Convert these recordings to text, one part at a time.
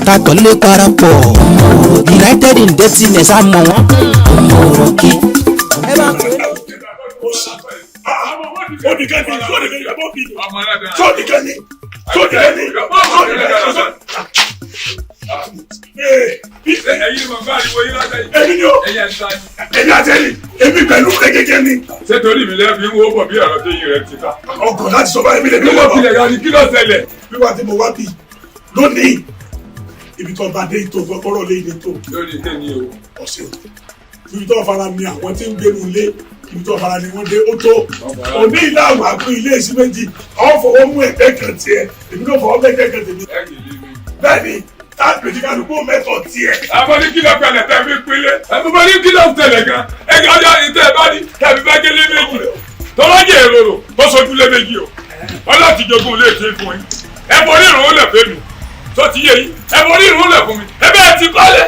Àtàkọ́lé parapọ̀, united in dirtiness, àmọ́ wọn. Ọmọ òròkì. Ẹ bá ń pè é. Sódìkẹ́ ni, sódìkẹ́ ni, bàbá òbí ni, sódìkẹ́ ni, sódìkẹ́ ni, sódìkẹ́ ni. Ẹ̀yin mọ̀ bá ariwo yín látẹ̀ yìí. Èmi ni o. Ẹ̀yin àti tani? Èmi àti ẹni, èmi pẹ̀lú kékeré ni. Ṣé torí mi lẹ́bi ń wo bọ̀ bí ọ̀rọ̀ tó yin rẹ̀ ti ká? Ọkọ̀ láti sọ báyìí mi lè bí Kí ló wọ́n bọ̀. tilẹ̀ yọ ni, kí ló ṣẹlẹ̀? Wíwá tí mo wá bí lónìí, ibi tó bá dé tó fọkọ́rọ̀ lé ilé tó. Lórí kéni o? Ọ̀sẹ̀ ibi tó fara ni àwọn tí ń gbénu ilé, ibi tó fara ni wọ́n dé ó tó. Òní ilé àwọn àpín ilé ìsí méjì, ọ̀ fọwọ́ mú ẹ̀gbẹ́ kan tiẹ̀, èmi náà fọwọ́ mẹ́gbẹ́ kan tèmi. Bẹ́ẹ̀ ni táàbì tí kálukú mẹ́tọ̀ tiẹ̀. Àmọ́ ní kí ló pẹlẹ̀ tẹ́ fi pinlẹ̀? Àmọ́ ní kí ló tẹ̀lẹ̀ gan? Ẹ̀ka ọjọ́ ní tẹ́ ẹ bá ní tẹ̀mí bá gélé méjì. Tọ́lọ́jì èrò tó sojú lé méjì o. Ọlọ́ọ̀tì jogún lè ṣe fún yín. Ẹ borí ìrún lẹ̀ fẹ́ mi. Tó ti yé yín. Ẹ borí ìrún lẹ̀ fún mi. Ẹ bẹ́ẹ̀ ti kọ́lé.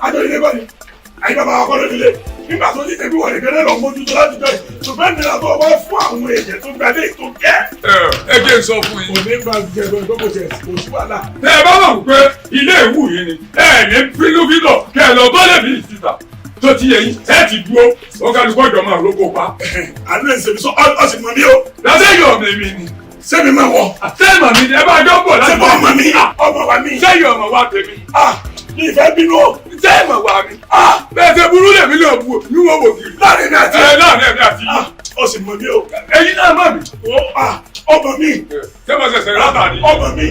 Àjọ ilé bá ní àyè bàbá wa kọ́ lórí ilé nígbà tó ní tẹ̀bí wọlé gẹ́gẹ́ lọ mójútó láti bẹ̀, ṣùgbọ́n ìnira tó wá fún àwọn èèyàn tó gbadé tó kẹ́. Ẹ jẹ́ n sọ fún yín. Kò ní bá jẹ lọ ìgbọ́, kò tẹ̀ kò sí wàhálà. Tẹ ẹ bá mọ̀ pé ilé ìwú yìí ni ẹ ní fílúfílọ̀ kẹ ẹ lọ bọ́lẹ̀ bí ìsìta, tó ti yẹ yín, ẹ ti dúró, ó kálukú ọ̀dọ̀ máa rókò pa. Àánú ẹ̀ ń sèmi sọ ọ sì mọ̀ mí o. Lọ́sẹ̀ yọ̀ mi mi ni. Sẹ́mi máa wọ̀. Sẹ́mi mọ̀ mi ni, ẹ bá jọ bọ̀ láti. Sẹ́mi ọmọ mi, ọmọ wa mi. Sẹ́yìn ọmọ wa tèmi. Mi ìfẹ́ bínú o. Sẹ́yìn ọmọ wa mi. Bẹ́ẹ̀ ṣe burú lèmi náà bu ní wọ́n wò kiri. Láàrin mi àti. Ẹ láàrin mi àti. Ọ sì mọ̀ mí o. Ẹ̀yin náà mọ̀ mi. Ọmọ mi. Ṣé mo ṣẹ̀ṣẹ̀ rábà ni? Ọmọ mi.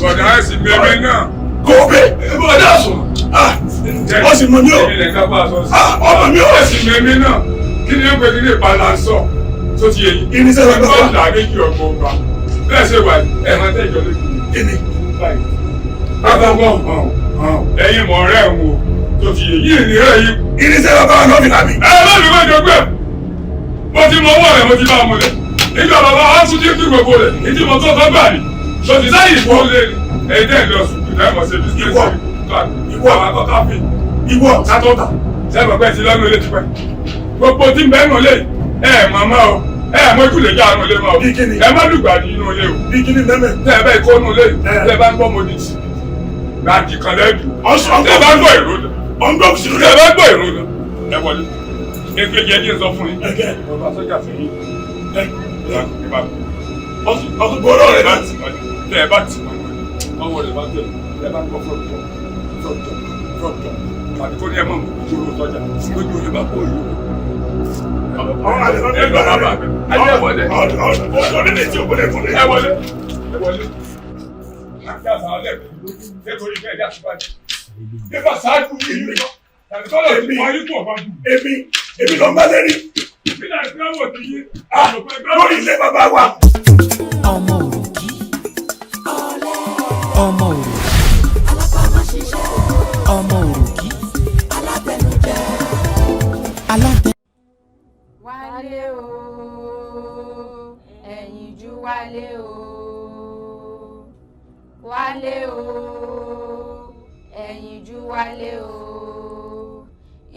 Bọ̀dà ẹ̀ sì mẹ́mẹ́ náà. Kò bẹ́. Bọ̀dà sùn. Ọ sì mọ̀ mí o. Ọmọ mi o. Ẹ̀ sì mẹ́mẹ́ náà. Kí ni ó pè kí ni ìbalansọ? Tó ti yẹ yín. Irinṣẹ́ bàbá wa. Ọ̀dà méjì ọgbọ̀n ọgbà. Bẹ́ẹ̀ ṣe wà ẹ̀ máa tẹ̀jọ́ lójú. Kíni? Bàbá wọn ẹ̀yin mọ̀ ọ̀rẹ́ ń wo tó ti yẹ yín ní rẹ̀ yín. Irinṣẹ́ bàbá wa lọ́ọ̀fì lámì. Ẹ má mi má jọ gbé. Mo ti mọ ọwọ́ rẹ̀, mo ti bá a mọ̀lẹ̀. Nígbà bàbá wa tún dé kí gbogbo rẹ̀, ìdí mo tó fẹ́ gbà ní. Sọ̀tì sáyìn ìwọ lé ní. Ẹ̀yin tẹ́ ẹ̀ lọ sùkúù tẹ́ ẹ̀ mọ̀ ṣe bísíǹsì. Ìwọ. Ìwọ. Àwọn akọ́tà fi. Ìwọ. Sátọ́tà. Sẹ́mi pẹ́ ti lọ́nu ilé tipẹ́. Gbogbo tí ń bẹ́ẹ̀ nù lé ẹ̀ màmá o. Ẹ mọ́jú lè já àánú ilé mọ́ o. Ẹ má lùgbàdì inú ilé o. Bí kíni mẹ́mẹ́? Tẹ́ ẹ bẹ́ẹ̀ kó nù ilé. Tẹ́ ẹ bá ń gbọ́ mo ní sí. Láti kan lẹ́dù. Tẹ́ ẹ bá ń gbọ́ ìró lọ. Tẹ́ ẹ bá ń gbọ́ ìró lọ. Ẹ wọlé. Èké jẹ́ kí n sọ fún yín. Mo bá sọ́jà sẹ́yìn. Ọtún gbọ́dọ̀ rẹ̀ bá tì wọ́n. Tẹ́ ẹ bá tì wọ́n. Ọwọ́ rẹ̀ bá tẹ̀. Tẹ́ ẹ bá ń gbọ́ fọ́ọ̀tọ̀ fọ́ọ̀tọ̀ fọ́ọ̀tọ̀. Tàbí kó ní ẹ mọ̀ mọ̀ sọ́jà. Lójú olè bá kó ìlú. Ẹ lọ bàbá mi. Ẹ wọlé. Ẹ wọlé. Ẹ wọlé. Èmi èmi ló ń bá lérí. Lórí ilé bàbá wa. Ọmọ òròkì. Ọmọ òròkì. Ọmọ òròkì. Alátẹ. Wálé o, ẹ̀yìnjú wálé o, wálé o, ẹ̀yìnjú wálé o.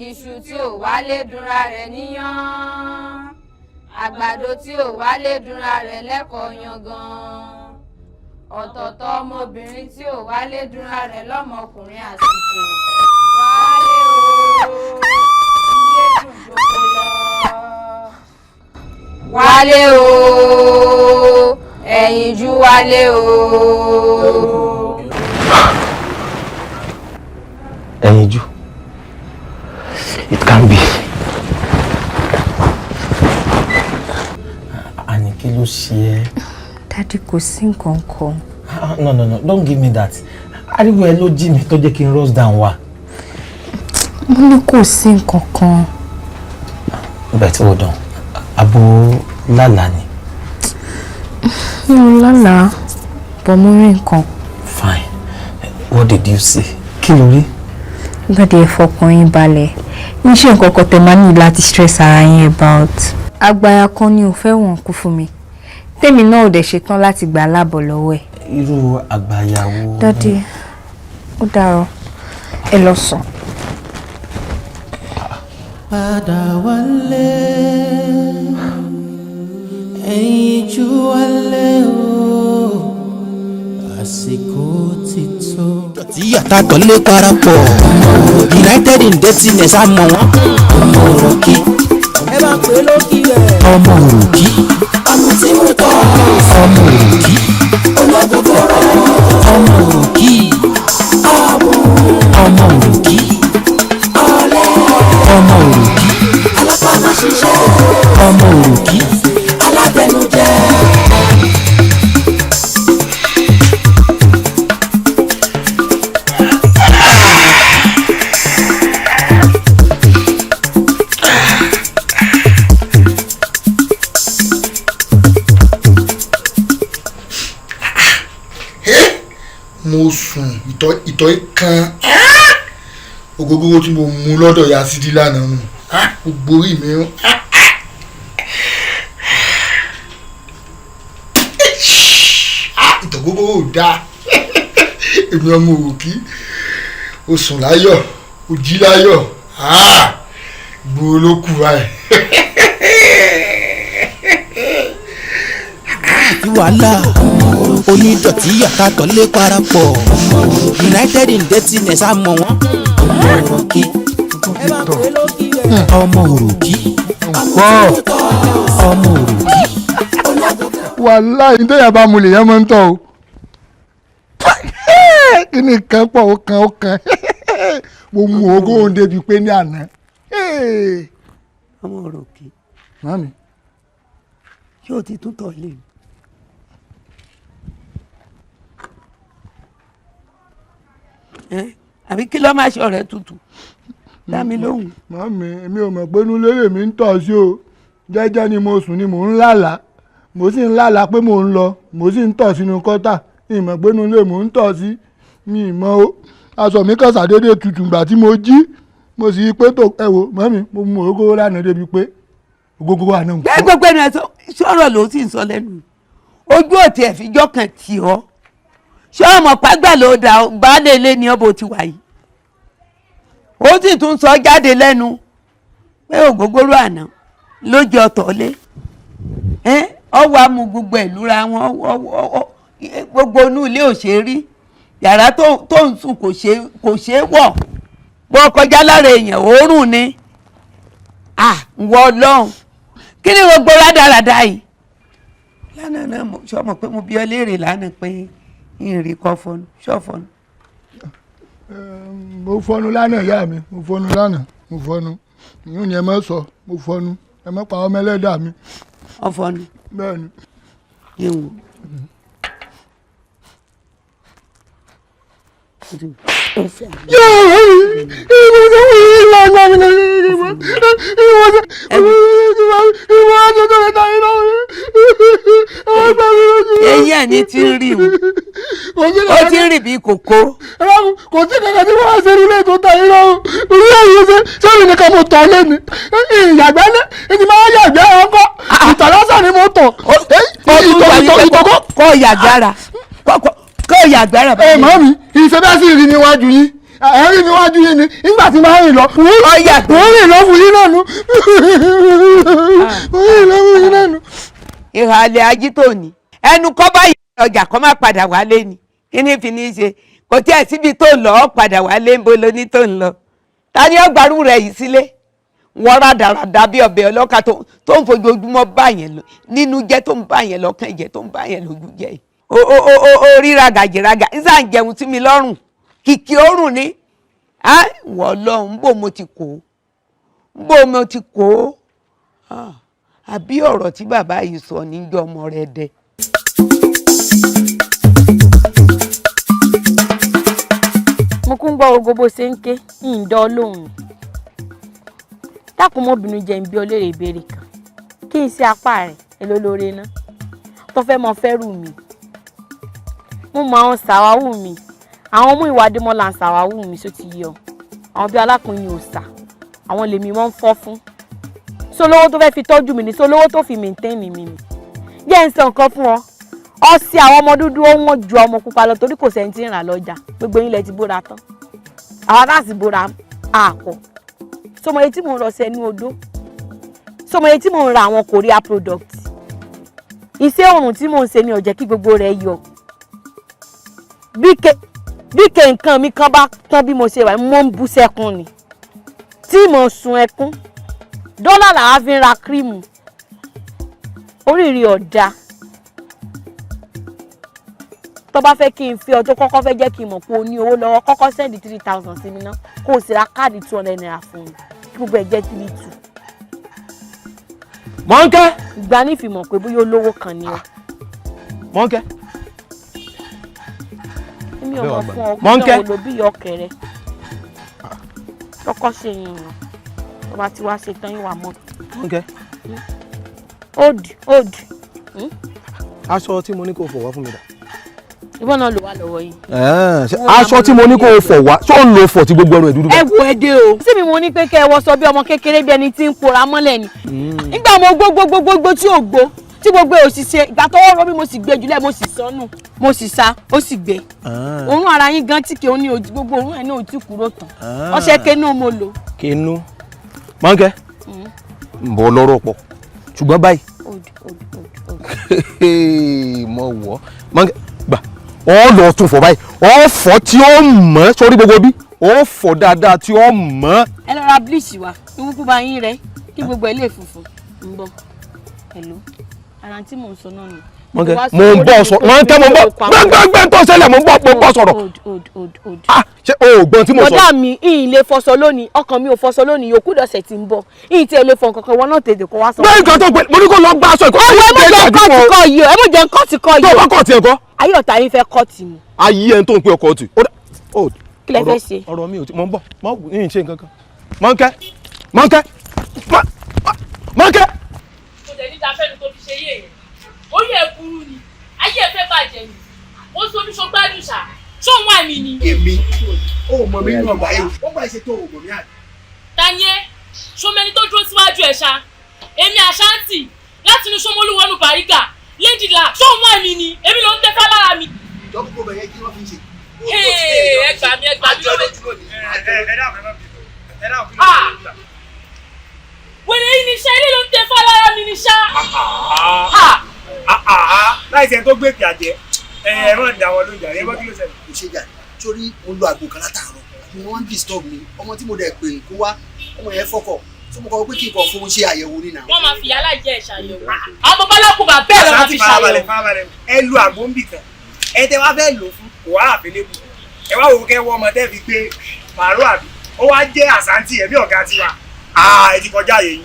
Iṣu tí ò wálé dunra rẹ̀ níyàn, àgbàdo tí ò wálé dunra rẹ̀ lẹ́kọ̀ọ́ yangan, ọ̀tọ̀ọ̀tọ̀ ọmọbìnrin tí ò wálé dunra rẹ̀ lọ́mọkùnrin àsìkò. Wálé o, ilé dùn jókòó lọ. Wálé o, ẹ̀yìnjú wálé o. Ẹ̀yìnjú, it can be. Àní kí ló ṣe ẹ́? Daddy, kò sí nǹkan kan. No, no, no, don't give me that. Ariwo ẹ ló jí mi tó jẹ́ kí n rush down wá. Mo ní kò sí nǹkan kan. But hold on, abo lálàá ni? Mi ò lálàá, but mo rí nǹkan. Fine. What did you see? Kí ló rí? Daddy, ẹ fọkàn yín balẹ̀. Ní ṣe nǹkan kan tẹ máa ní láti stress ara yín about. Àgbàyà kan ni ò fẹ́ wọ̀n kú fún mi. Tèmi náà ò dẹ̀ ṣetán láti gbà lábọ̀ lọ́wọ́ ẹ̀. Irú àgbàyà wo? Daddy, ó dàárọ̀, ẹ lọ sùn. Padà wálé, ẹ̀yìnjú wálé o, Àsìkò ti tó. Dọ̀tí àtàtọ̀ lé parapọ̀. United in dirtiness a mọ̀ wọ́n. Ọmọ òròkì. Ẹ bá pè é lókì rẹ̀. Ọmọ òròkì. Ọmọ tí mo tọ́. Ọmọ òròkì. Ológogoro. Ọmọ òròkì. Ọmọ òròkì. Ọ̀lẹ. Ọmọ òròkì. Alápámáṣiṣẹ́. Ọmọ òròkì. Alátẹnujẹ. Mo sùn, ìtọ̀ ìtọ̀ kan ògógóró tí mo mu lọ́dọ̀ ya sídí lánàá nù, gbogbo orí mi ń. Ìtọ̀ gógóró ò dáa. Èmi ọmọ òròkì, o sùn láyọ̀, o jí láyọ̀, gbòòrò ló kù báyìí. Tí wàhálà onídọ̀tí àtàtọ̀ lé parapọ̀. United in dirtiness a mọ̀ wọ́n. Ọmọ òròkì. Ọmọ òròkì. Ọmọ òròkì. Wàláhì, ní téèyàn bá mu lèèyàn máa ń tọ̀ o. Kí ni kan pọ̀, ó kan ó kan. Mo mu ogóhùn débi pé ní àná. Ọmọ òròkì. Màmí. Ṣé o ti tún tọ̀ lé mi? Àbí kí ló máa ṣe ọ̀rẹ́ tutù? Dá mi lóhùn. Màmí, èmi ò mọ̀ pé inú lérè mi ń tọ̀ sí o. Jẹ́jẹ́ ni mo sùn ni mò ń lálàá, mo sì ń lálàá pé mò ń lọ, mo sì ń tọ̀ sínú kọ́tà. Ìmọ̀ pé inú ilé mò ń tọ̀ sí, mi ì mọ̀ o. Aṣọ mi kàn ṣàdédé tutù ìgbà tí mo jí, mo sì rí pé tó. Ẹ wò màmí, mo mú ògógóró lánàá débi pé ògógóró àná ń Gbé gbogbo ẹnu ẹ sọ. Sọ̀rọ̀ ló sì ń sọ lẹ́nu. Ojú òtí ẹ̀ fìjọ́ kan tì ọ́. Ṣé ọmọ pàgbà ló dà? Baálé ilé ni ọbọ ti wà yìí. Ó sì tún sọ jáde lẹ́nu pé ògógóró àná ló jẹ ọ̀tọ̀ lé ọwọ́ amú gbogbo ẹ̀ lúra wọn. Gbogbo inú ilé ò ṣe é rí, yàrá tó ń sùn kò ṣe é wọ̀, bọ́ kọjá lára èèyàn, òórùn ni. Wọ Ọlọ́run, kí ni gbogbo rádaràda yìí? Lánàá náà, ṣọ mọ̀ pé mo bi ọ́ léèrè lánàá pé ìrìn kọ́ fọnù, ṣọ́ fọnù? Mo fọnu lánàá, ìyá mi. Mo fọnu lánàá, mo fọnu. Ìyún ni ẹ má sọ. Mo fọnu, ẹ má pa ọmọ ẹlẹ́dàá mi. Ọ fọnu? Bẹ́ẹ̀ni. Yẹn wò. Eyín ẹ̀ ní tí ń rí o, ó ti ń rì bí kòkó. Kò sí kankan tí wọ́n á ṣe nílé tó ta irọ́ o. Orí ẹ̀yìn ṣe sẹ́mi nìkan mo tọ̀ lé ni ìyàgbẹ́ lé èyí máa yàgbẹ́ ọkọ ìtọ̀ lásán ni mo tọ̀. Kọ́ yàgbára, kọ́ yàgbára. Ẹ mọ̀ mi ìṣe bẹ́ẹ̀ sì rí níwájú yín, ẹ rí níwájú yín ni nígbà tí máa rìn lọ, mo rìn lọ fún yín náà nu, mo rìn lọ fún yín náà nu. Ìhàlẹ̀ ajítòní ẹnu kọ́ báyìí, ọjà kọ́ má padà wálé ni. Kí ni fi ní í ṣe? Kò tí ẹ̀ síbi tó ń lọ, ọ́ padà wálé. Ń bo lo ní tó ń lọ? Ta ni ọgbàrú rẹ̀ yìí sílé? Wọ́n rádaràda bí ọbẹ̀ ọlọ́ka tó ń fojoojúmọ́ bá yẹn lọ nínú jẹ́, tó ń bá yẹn lọ́kàn jẹ́, tó ń bá yẹn lójú jẹ́ yìí. O ríra gàjìragà ń sàn jẹun sí mi lọ́rùn, kìkì òórùn ni. Wọ́n lọ́hùn ń bò mo ti kó, ń bò mo ti kó. Àbí ọ̀rọ̀ tí bàbá yìí sọ níjọ́ ọmọ rẹ̀ dẹ. Mo kún gbọ́ gbogbo bó ṣe ń ké ìǹdọ́ lóhùn. Dákun, mọ́bìnrin, jẹ́ ń bí ọ léèrè ìbéèrè kan. Kí n ṣe apá rẹ̀ èló lóore ná tó fẹ́ mọ fẹ́rù mi? Mo mọ àwọn sàwáwù mi, àwọn mú ìwà Adémọ́lá ń sàwáwù mi só ti yọ àwọn bí alákùnrin òòsà, àwọn lèmi mọ́ ń fọ́ fún. Sólówó tó fẹ́ fi tọ́jú mi ní, sólówó tó fi maintain mi ni? Jẹ́ ń sọ nǹkan fún ọ. Ọsẹ àwọn ọmọ dúdú ó wọ́n ju ọmọ pupa lọ, torí kò sẹ́ni tí ń rà lọ́jà. Gbogbo yín lẹ ti bóra tán, àwa tá sì bóra àpọ̀. Sọmọ yìí tí mò ń lọ sí ẹnu odó, sọmọ yìí tí mò ń ra àwọn Korea product, iṣẹ́ òrùn tí mò ń ṣe ni ò jẹ́ kí gbogbo rẹ̀ yọ. Bí ke nǹkan mi kan bá tán bí mo ṣe wà, mo ń bú sẹ́kún ni tí mo sun ẹkún. Dọ́là làá fi ń ra kírímù. Oríire ọ̀dà. Tó bá fẹ́ kí n fi ọ, tó kọ́kọ́ fẹ́ jẹ́ kí n mọ̀ pé o ní owó lọ́wọ́, kọ́kọ́ send 3,000 sí mi ná, kó o sì ra káàdì ₦200 fún mi, kí gbogbo ẹ̀ jẹ́ 3,200. Mọ̀ńkẹ́. Ìgbà ní ìfìmọ̀ pé bóyá olówó kan ni ọ. Mọ̀ńkẹ́. Èmi ò mọ̀ fún ọ. Mọ̀ńkẹ́. Kí ló bí ọkẹrẹ kọ́kọ́ ṣe yìnyín tó bá ti wá ṣe tán yín wà mọ́. Mọ̀ńkẹ́. Old old. Aṣọ tí mo ní kó fọ̀ wá fún mi dà. Ìbọn náà ló wà lọ́wọ́ yìí. Aṣọ tí mo ní kó fọ̀ wá, ṣó ń lo fọ̀ tí gbogbo ẹrù ẹ̀ dúdú Ẹ wo ẹdẹ o. Sí mi mo ní pé kẹ́ ẹ wọṣọ bí ọmọ kékeré, bí ẹni tí ń pora mọ́lẹ̀ ni. Nígbà mo gbó gbó gbó gbó tí ò gbó, tí gbogbo ẹ̀ ò sì ṣe, ìgbà tọwọ́ rọ mi, mo sì gbé jùlẹ̀, mo sì sọnù, mo sì sa, ó sì gbé. Òórùn ara yín gan tí kì í ní ojú, gbogbo òórùn ẹ̀ náà ò tí kúrò tán. Ọṣẹ kenú mo lò. Kenú. Mọ̀ńkẹ́. Ń bọ̀ lọ́rọ̀ pọ̀. Ṣùgbọ́n báyìí. Mo wọ̀. Mọ̀ńkẹ́ gbà. Ọ lọ tún fọ̀ báyìí, ọ fọ̀ tí ó mọ́ sórí gbogbo bí, ọ fọ̀ dáadáa tí ó mọ́. Ẹ lọ ra bleach wá, ìwúkú bá yín rẹ kí gbogbo ẹ lè funfun. Ń bọ̀ pẹ̀lú ara tí mò ń sọ náà ni. Mọ̀ńkẹ́, mo ń bọ̀ sọ, Mọ̀ńkẹ́, mo ń bọ̀ gbẹ́ngbẹ́ngbẹ́ tó ṣẹlẹ̀, mo ń bọ̀ sọ̀rọ̀. Ṣé o ò gbọ́n tí mo sọ? Bọ̀dá mi, ìyìn lè fọṣọ lónìí, ọkàn mi ò fọṣọ lónìí, yòókù dọ̀sẹ̀ tí ń bọ̀. Ìyìn tí ẹ lè fọ nǹkan kan, wọn náà tètè kó wá sọ. Bẹ́ẹ̀ nǹkan tó pé mo ní kó lọ gba aṣọ ìkọ́. Ẹ wo, ẹ mọ̀ jẹ́ kọ́ọ̀tì kọ́ yìí o, ẹ mọ̀ jẹ́ kọ́ọ̀tì kọ́ yìí o. Tó o bá kọ́ọ̀tì ẹ̀ kọ́. Ayé ọ̀tá yín fẹ́ kọ́ọ̀tì mi. Ayé ẹni tó ń pe ọkọ̀ ọtì. Kí lẹ fẹ́ ṣe? Ọ̀rọ̀ mi ò tí mo ń bọ̀, mo ń ṣe nǹkan kan. Mọ̀ńkẹ́, Mọ̀ńkẹ́, Mọ̀ńkẹ́. Kò dẹ̀ ní ta fẹ́ni tó fi ṣe yé yẹn. Orí ẹ̀ burú ni, ayé ẹ̀ fẹ́ bàjẹ́ ni. Ó sọ mi ṣọgbádùn ṣá. Ṣé òun wà mí ni? Èmi ò mọ̀ mí nínú ọgbà yìí. Ó gbà ṣe tó o mọ̀ mí àná. Ta ni ẹ́? Ṣọmẹni tó dúró síwájú ẹ̀ ṣá. Èmi Àṣántì láti inú Ṣómólú wọnú Bàrígà. Lady La, ṣé òun wà mí ni? Èmi ló ń tẹ́fá lára mi. Ìjọba gbogbo ẹ̀yẹ kí wọ́n fi ń ṣe. Ẹ gbà mí, ẹ gbà mí. Wèrè yìí ni ṣá, ilé ló ń tẹ́fá lára mi ni ṣá. Láìsí ẹni tó gbé ìpè àjẹ, ẹ má dà wọn lóúnjẹ, ẹ bọ́ kí ló ṣẹlẹ̀. Kò ṣe jà sórí, mo lo àgbo kan látàárọ̀, ni wọ́n ń disturb mi. Ọmọ tí mo dẹ̀ pè kó wá, ọmọ yẹn fọkọ̀ tí mo kọ pé kí n kọ̀ fún un ṣe àyẹ̀wò ní nà. Wọ́n máa fi yàrá jẹ́ ẹ̀ ṣàyẹ̀wò. Àwọn babaláko bà bẹ́ẹ̀ lọ́ máa fi ṣàyẹ̀wò. Farabalẹ̀, ẹ lu àgbo ń bì kan, ẹ tẹ wá fẹ́ lò fún kò wá àfẹlẹ́bù, ẹ wá wò kẹ́ wọ ọmọ tẹ́ fi gbé pàrọ̀ àbí ó wá jẹ́ Àṣántì ẹ̀mí ọ̀gá tiwa. Ẹ ti kọjá yẹn,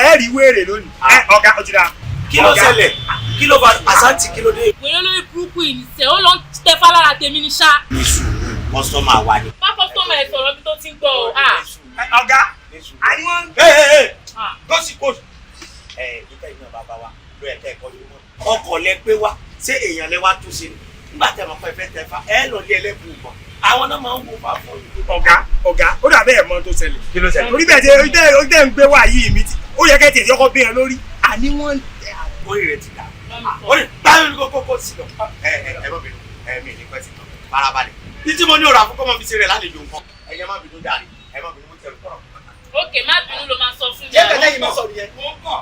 ẹ rí wéèrè lónìí ọ̀gá ó ti dà. Kí ló ṣẹlẹ̀? Kí ló fa Àṣántì, kí ló dé? Wèrè olórí burúkú yìí ní sẹ́, ó lọ ń tẹfá lára tèmi ní ṣá. Ní sùúrù, kọ́sítọ́mà wa ni. Bá kọ́sítọ́mà ẹ̀ sọ̀rọ̀ bí tó ti ń gbọ́ o. Ọ̀gá, àní wọ́n. Gọ́sì kò. Ẹ níta iná bàbá wa ló yẹ kẹ́ ẹ kọjú mọ́. Ọkọ̀ lẹ pé wá, ṣé èèyàn lẹ wá tún ṣe ni? Nígbà tẹ̀ mọ̀ pé ẹ fẹ́ tẹfá, ẹ lọ lé ẹlẹ́bùn bọ̀. Àwọn náà máa ń wo bá fún yìí. Ọ̀gá, ọ̀gá, ó dà bẹ́ẹ̀ mọ tó ṣẹlẹ̀. Kí ló ṣẹlẹ̀? Orí bẹ́ẹ̀ tẹ ń gbé wá yìí mi, ó yẹ kẹ́ tẹ̀ yọkọ bí ẹ lórí. Àní wọ́n. Orí rẹ ti dà. Orí báyọ̀ ní kókó kó sí lọ. Ẹ ẹ ẹ má bínú, ẹ mi ní pẹ́ sí tán. Farabalẹ̀. Títí mo ní ọ̀rọ̀ àfúkọ́ mọ́ fi ṣe rẹ̀ lálejò nǹkan. Ẹ jẹ́ má bínú jàre, ẹ má bínú, mo tẹ̀lé kọ́rọ̀. Ókè, má bínú ló máa sọ fún mi. Ṣé bẹ̀rẹ̀ yìí máa sọ nìyẹn? Mo ń bọ̀.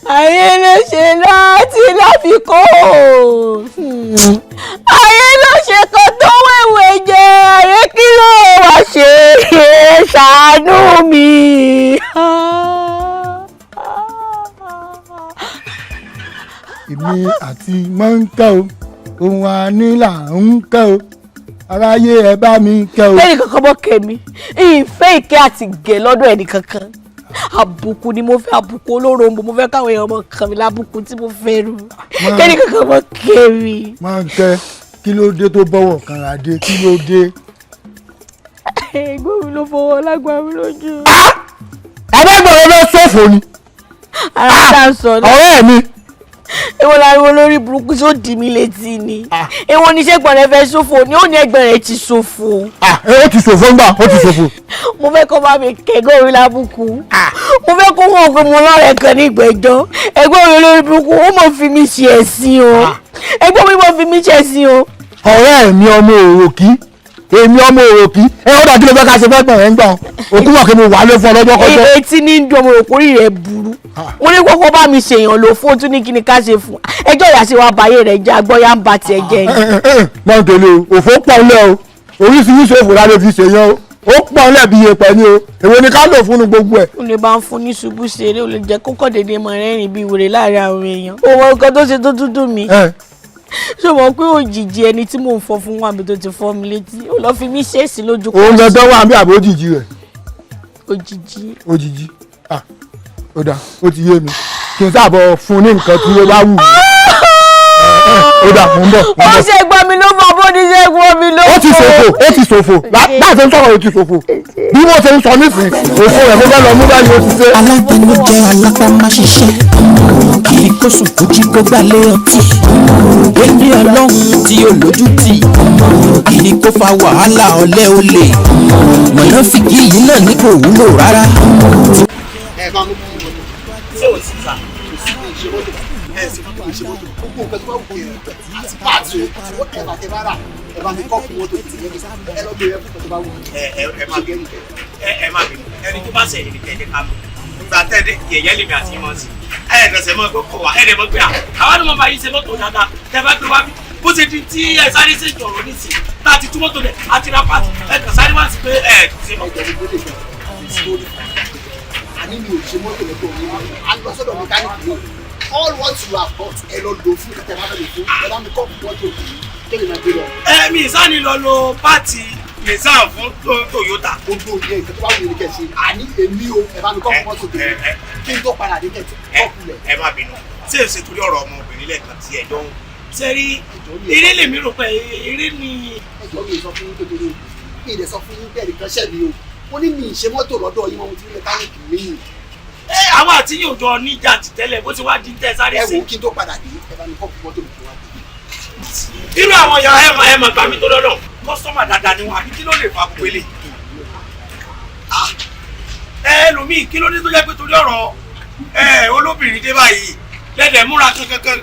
Ayé ló ṣe láti láfikó, ayé ló ṣe kan tó wéwèé jẹ, ayé kí ló wá ṣe, ṣàánú mi. Èmi àti Mọ̀ńkẹ́ o, ohun àní là ń kẹ́ o, aráyé ẹ bá mi kẹ́ o. Lẹ́yìn kankan bọ́ kẹ́mi, ìfẹ́ ìkẹ́ àti gẹ̀ lọ́dọ̀ ẹnì kankan. Àbùkù ni mo fẹ́, àbùkù olóròǹbó mo fẹ́, káwọn èèyàn mọ̀ kàn mí lábùkù tí mo fẹ́ rú. Kẹ́ni kankan mọ̀ kẹ́mi. Mọ̀ńkẹ́, kí ló dé tó bọ̀wọ̀ kanra dé, kí ló dé? Ẹ̀gbọ́n mi ló fọwọ́ lágbára mi lójú. Abẹ́gbọ̀n ló ṣòfò ni. Ara tá a sọ náà. Ọ̀rẹ́ mi. Èwo lariwo lórí burúkú tó dì mí létí ni. Èwo ni ṣẹ́gbọ̀n rẹ fẹ́ ṣòfò ni ó ní ẹgbẹ́ rẹ ti ṣòfò. Ó ti ṣòfò ńgbà, ó ti ṣòfò. Mo fẹ́ kó bá mi kẹ́gbẹ́ orí lábùkù. Mo fẹ́ kó wọ́n pé mo lọ́rẹ̀ẹ́ kan ní ìgbẹ́jọ́. Ẹgbẹ́ orí lórí burúkú ó mọ̀ fi mí ṣe ẹ̀sín o. Ẹgbẹ́ mi mọ̀ fi mí ṣe ẹ̀sín o. Ọ̀rẹ́ mi ọmọ òròkì, èmi ọmọ òròkì, ẹ ó dàbí ló fẹ́ ká ṣe fẹ́ gbọ̀n rẹ̀ ń gbọ̀n. Òkú wọ̀ kí mo wà lé fún ọ lọ́jọ́ kọjọ́. Etí ní dùn ọmọ òkúrí rẹ̀ burú. Mo ní kókó bá mi ṣèyàn lò fún tún ní kíni ká ṣe fún. Ẹjọ́ ìyá ṣe wá báyé rẹ̀ jẹ́ agbọ́yá ń ba tiẹ̀ jẹ́ ni. Mọ̀ tèlé o, òfò pọ̀ ńlẹ̀ o, oríṣiríṣi òfò la lè fi ṣèyàn o, ó pọ̀ ńlẹ̀ bí iyẹ̀pẹ̀ ni o, èwo ni ká lò fún gbogbo ẹ̀. Ó lè bá ń fún ní ṣubú ṣeré, ó lè jẹ́ kókó dédé mọ̀ rẹ́rìn bí wèrè láàrin àwọn èèyàn. Òun nǹkan tó ṣe tó tún dùn mí. Ṣé o mọ̀ pé òjijì ẹni tí mò ń fọ fún wa mi tó ti fọ́ mi létí, ó lọ fi mí ṣèèṣì lójú kan. Òun dandan wà bí àbí òjijì rẹ̀. Òjijì. Òjijì. Ah, ó dà, ó ti yé mi. Kí n sábọ̀ fún ní nǹkan tí ó bá wù mí. Ó dà, mò ń bọ̀. Ó ṣe gbọ́ mi ló fọ bó ní ṣe gbọ́ mi ló fọ. Ó ti ṣòfò, ó ti ṣòfò. Báyìí ṣe ń sọ̀rọ̀ ó ti ṣòfò. Bí wọ́n ṣe ń sọ nísìnyí, òfò rẹ̀ mo fẹ́ lọ mú báyìí ó ti ṣe. Alátẹnujẹ alápá má ṣiṣẹ́, kì í kó sùn kó jí kó gbálé ọtí. Èmi ọlọ́run tí ó lójú tì, kì í kó fa wàhálà ọ̀lẹ́ olè. Mọ̀nàfíkì yìí náà ní kò wúlò rárá. Ẹ bá mú kí mọ́tò. Ṣé o sì sà? Ṣe mọ́tò. Ẹ ṣe mọ́tò, ṣe mọ́tò. Gbogbo nǹkan tó bá wù kí ẹ àti páàtì o, ẹ bá tẹ bá rà, ẹ bá mi kọ́ fún mọ́tò tì í, ẹ lọ bẹ̀rẹ̀ fún nǹkan tó bá wù. Ẹ má bínú, ẹni tó bá ṣe èyí kẹ̀kẹ́ ká lọ. Ìgbà tẹ́lẹ̀ yẹ̀yẹ́ lèmi àti ìmọ̀ sí. Ẹ kẹsẹ̀ mọ́ ẹgbẹ́ kọ̀ wá, ẹ lè mọ̀ pé àwọn ọmọ bá yín ṣe mọ́tò dáadáa, tẹ bá gbé wá bí. Bó ṣe di tí ẹ sáré ṣe jọ̀rọ̀ nísì, tá a ti tú mọ́tò rẹ̀, a ti ra pàtì, ẹ kàn sáré wá sí pé ẹ ṣe mọ́tò. Àní mi ò ṣe mọ́tò lẹ́tọ̀ mi, a lọ sọ́dọ̀ mẹkáníìkì mi. All what you have got, ẹ lọ lò fún kẹtẹ bá fẹ́ lò fún, ẹ bá mi kọ́ mọ́tò kéde máa gbé lọ. Ẹ mi ìsáni lọ lo pàtì Nissan fún Toyota. Gbogbo ìyẹn ìkẹ́ tó bá wù mí kẹ́ ṣe, àní èmi o, ẹ bá mi kọ́ mọ́tò tèmi kí n tó padà dé kẹ́tì kọ́kù rẹ̀. Ẹ má bínú, ṣé èsì torí ọ̀rọ̀ ọmọbìnrin lẹ́ẹ̀kan tí ẹ jọ ń ṣe rí eré lèmi rò pé eré ni. Ẹjọ́ mi ò sọ fún yín kékeré o, mi ì lè sọ fún yín bẹ́ẹ̀ nìkan ṣẹ́ mi o, mo ní mi ì ṣe mọ́tò lọ́dọ̀ yín mọ́ mo ti rí mẹkáníìkì mi. Ẹ àwọn àti yóò jọ níjà ti tẹ́lẹ̀ bó ti wá di tẹ́ sáré sí. Ẹ wo kí n tó padà dé, ẹ bá mi kọ́ mọ́tò mi tó wá dé. Irú àwọn yàrá ẹ máa gbà mí tó lọ́dọ̀ kọ́sọ́mà dáadáa ni wọn àbí kí ló lè fa gbogbo eléyìí. Ẹ ẹlòmíì kí ló dé tó jẹ́ pé torí ọ̀rọ̀ ẹ olóbìnrin dé báyìí lẹ́dẹ̀ múra kankankan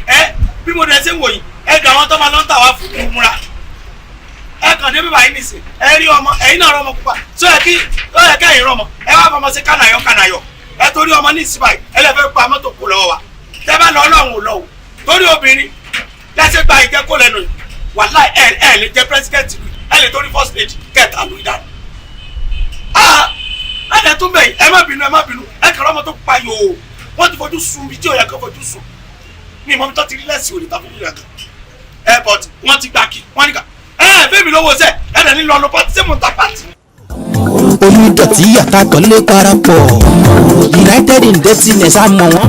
ẹ bí mo dẹ̀ ṣe ń wò yìí ẹ gbà wọn tó máa lọ ń tà wá fún mi múra ẹ kàn dé bíbá yìí nìsín ẹ rí ọmọ ẹ̀yin náà rọmọ pupa tó yẹ kí ó yẹ kẹ́yìn rọmọ ẹ wá fọmọ sí kànáyọ kànáyọ ẹ torí ọmọ ní ìsìn báyìí ẹ lè fẹ́ pa mọ́tò kó lọ́wọ́ wa tẹ́ bá lọ ọlọ́run ò lọ o torí obìnrin lẹ́sẹ̀ gba ìjẹ́ kó lẹ́nu yìí wàláì ẹ ẹ lè jẹ́ president lu ẹ lè torí first lady kẹta lu ìdáná. Ẹ lè tún bẹ̀yìn ẹ má bínú ẹ má bínú ẹ kàrọ́ ọmọ tó pa yòó wọ́n ti fojú sun ibi tí ò yẹ kó fojú sun ní ìmọ̀ mi tó ti rí lẹ́sìn òní tàbí nílẹ̀ kan ẹ but wọ́n ti gbà kí wọ́n ní ká ẹ ẹ fẹ́mi lówó sẹ́ ẹ lè ní lọ lọ pátí sẹ́mu ta pátí. Onídọ̀tí àtàkọ́lé parapọ̀ United in dirtiness àmọ́ wọn.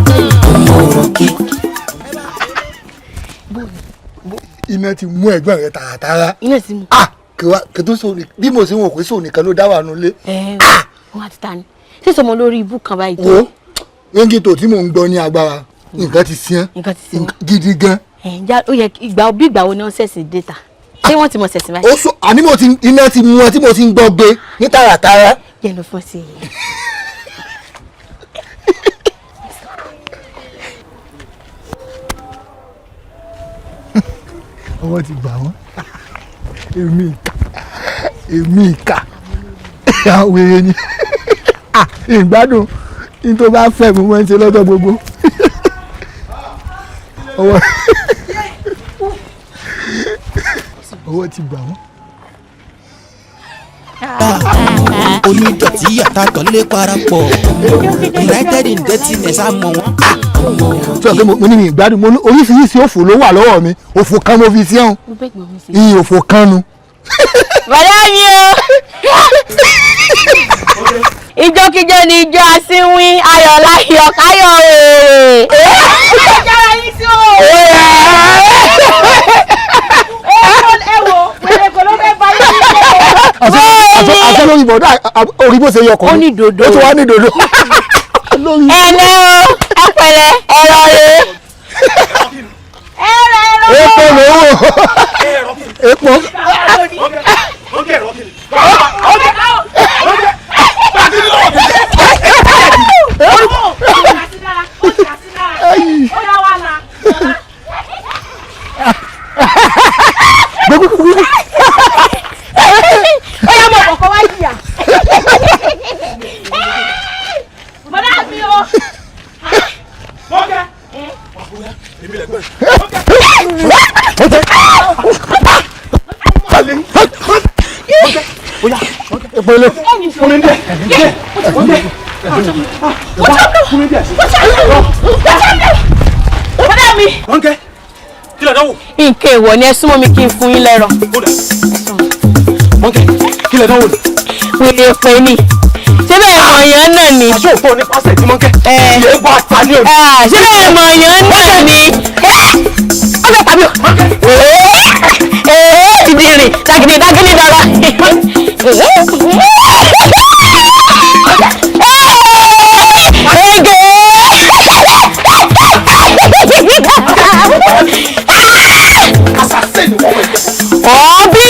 Iná ti mú ẹ̀gbọ́n rẹ̀ tààràtàrà. Iná ti mú. Ah kí tó sọ bí mo ṣe ń wò pé sóò nìkan ló dá wà nulẹ̀. Ẹ wọn àti ta ni ṣé sọmọ lórí ibú kan báyìí tó. Wo ríngìtò tí mò ń gbọ́ ní agbára nǹkan ti sián gidi gan. Ẹ ó yẹ ìgbà bí ìgbà wo ni wọ́n ṣẹ̀ṣẹ̀ dé ta ṣé wọ́n ti mọ̀ ṣẹ̀ṣẹ̀ báyìí. Ó sọ àní mo ti iná ti mú wọn tí mo ti ń gbọ́ gbé ní tààràtàrà. Jẹ́ lọ fún sí i. Ọwọ́ ti bà wọ́n èmi ìkà àwọn èrè ni ìgbádùn ní tó bá fẹ́ mo máa ń ṣe lọ́jọ́ gbogbo ọwọ́ ti bà wọ́n. Onídọ̀tí àtàkọ́lé parapọ̀ United in dirtiness àmọ́ wọn. Sọ pé mo ní mi ìgbádùn mo ní oríṣiríṣi òfò ló wà lọ́wọ́ mi òfò kan mo fi sí ẹ̀hún ìyìn òfò kan nu. Bàdá mi o ìjókíjó ni ijó asínwín ayọ̀ láyọ̀ káyọ̀ èrè. Ìjọba yín sí o. Ẹ wo wèrè kò ló fẹ́ bá yín sí o. Àṣẹ lórí bọ̀dá orí bó ṣe yọ ọkọ̀ ó ní dòdò ó ti wá ní dòdò. Ẹ lẹ́ o ẹ pẹ̀lẹ́ ẹ lọ rè. Pẹ̀lẹ́ fún mi díẹ̀ díẹ̀ díẹ̀. Fún mi díẹ̀. Bọ́dà mi. Mọ́ńkẹ́ kí ló dánwò. Nǹkan èèwọ̀ ni ẹ súnmọ́ mi kí n fún yín lẹ́rọ. Mọ́ńkẹ́ kí ló dánwò. Wèrè pé ni. Ṣé bẹ́ẹ̀ mọ̀ yẹn náà ni? Aṣọ òfò ní pásẹ̀ tí Mọ́ńkẹ́. Ìyẹn bá ta ní òní. Ṣé bẹ́ẹ̀ mọ̀ yẹn náà ni? Ọbẹ̀ tàbí o. Dìde rìn, dàgìdì dàgìdì dàrá. Ege! Ọbí!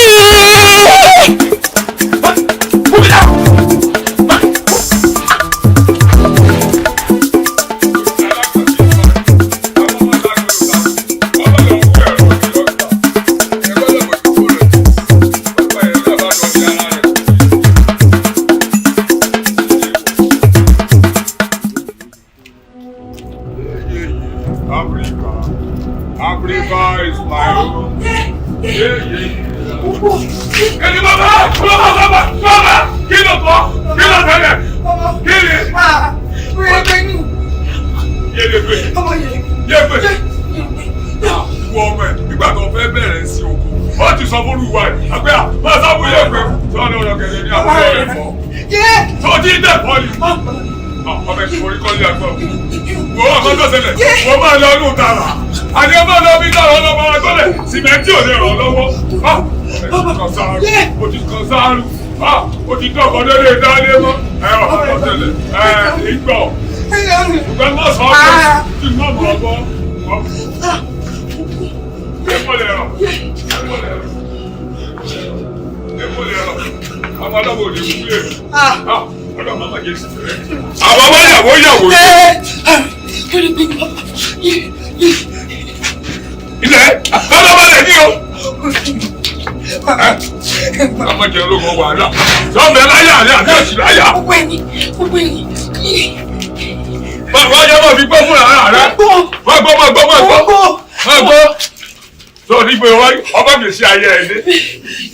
Africa, Africa is my home. Yeah, yeah. Kí ni bàbá? Bàbá bàbá bàbá kí ló kọ́? Kí ló tẹ̀lé? Kí ni? Yéle pé. Yé pé. Wọ ọmọ ẹ̀ nígbà tó fẹ́ bẹ̀rẹ̀ sí oko. Ó ti sọ fún olúwa ẹ̀ àgbẹ̀ à máa sábú yé pé sọ́nà ọ̀rọ̀ kẹ̀lẹ́ ní àbúrò rẹ̀ fọ́. Tó ti ń dẹ̀ fọ́ ni. Ọmọ ẹ̀ ti forí kọ́lé àgbọ̀. Wo ọmọ tó ṣẹlẹ̀, wọ́n máa lọ inú tààrà. Àní ọmọ lọ bí tààrà ọlọ́mọ agbọ́lẹ̀, sìmẹ́ntì ò lè ràn lọ́wọ́. Ó ti kan sáárù, ó ti dọ̀kọ̀ lórí ìdálé mọ́. Ẹ ọmọ tó ṣẹlẹ̀, ẹ ìgbọ̀. Ṣùgbọ́n má sọ ọ́ pé kí n má mọ̀ ọ́ gbọ́. Epo lè rọ̀, epo lè rọ̀, epo lè rọ̀. Ọmọ ọlọ́wọ́ ò lè kú lè rọ̀. Ọlọ́mọ má jẹ́ sí rẹ̀. Àwọn ọmọ yàwó yàwó yìí. Ilẹ̀ ọlọ́mọlẹ̀ ní o. Ọmọ jẹ ológun wàhálà. Sọ́ọ̀bù ẹ láyà àlẹ́ àbí òsì láyà. Bàbá ọjọ́ máa fi gbọ́ fúnra ara rẹ̀. Má gbọ́ má gbọ́ má gbọ́. Má gbọ́. Sọ ní pé ọba mi ṣe ayé ẹ̀ dé.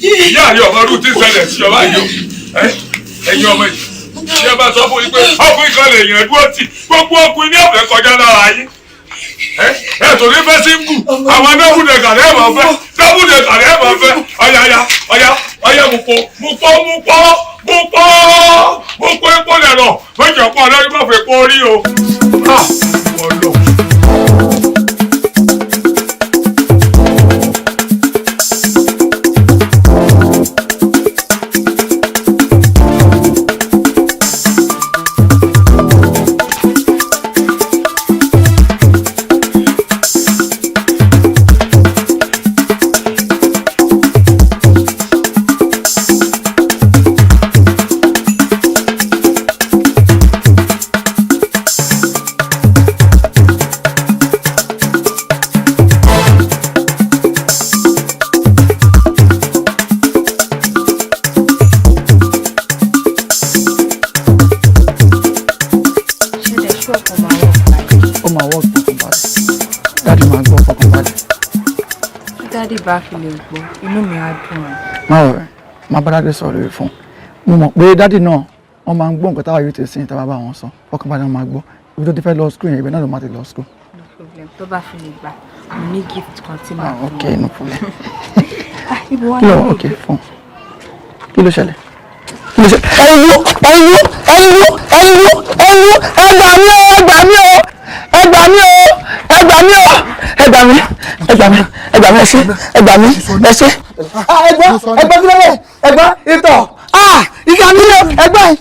Ìyá àyè ọmọ ọdún tí ń ṣẹlẹ̀ sí ọba yìí o. Ẹ̀yin ọmọ yìí. Ṣé ẹ bá sọ fún yín pé ọkùnrin kan lè yàn dúró tì gbogbo ọkùnrin ní ọ̀fẹ́ kọjá lára yín. Ẹ tò ní fẹ́ sí ń gù àwọn dọ́bùdẹ̀kà lẹ́ẹ̀ máa fẹ́ dọ́bùdẹ̀kà lẹ́ẹ̀ máa fẹ́ ọ̀yà ọ̀yà ọ̀yà ọ̀yà mú pọ̀ mú pọ̀ mú pọ̀ mú pọ̀ mú pọ̀ epo lẹ̀rọ̀ méjì ọ̀pọ̀ ọlọ́rin má fẹ́ pọ̀ orí o. Ó máa work fọkànbalẹ̀. Daddy máa gbọ́ fọkànbalẹ̀. Tí daddy bá fi lè gbọ́, inú mi á dùn. Má worry, má bá daddy sọ̀rọ̀ lórí fún. Mo mọ̀ pé daddy náà wọ́n máa ń gbọ́ nǹkan táwa yóò ti sìn táwa bá wọn sọ. Fọkànbalẹ̀ wọ́n máa gbọ́. Ibi tó ti fẹ́ lọ school yẹn, ibẹ̀ náà ló máa ti lọ school. No problem. Tó bá fi lè gbà, mo ní gift kan tí màá fún Okay, no problem. Ibo wá Kí ló ní okay fún? Kí ló ṣẹlẹ̀? Kí ló ṣẹlẹ̀? Ẹ̀yin ẹ̀yin ẹ̀yin ẹ̀yin ẹ̀yin ẹ gbà mí o, ẹ gbà mí o, ẹ gbà mí o, ẹ gbà mí o, ẹ gbà mí, ẹ gbà mí, ẹ gbà mí, ẹ ṣé, ẹ gbà mí, ẹ ṣé. Ẹ̀gbọ́n ẹ̀gbọ́n kí ló dé? Ẹ̀gbọ́n ìtọ̀ ìgbà mi o, ẹ̀gbọ́n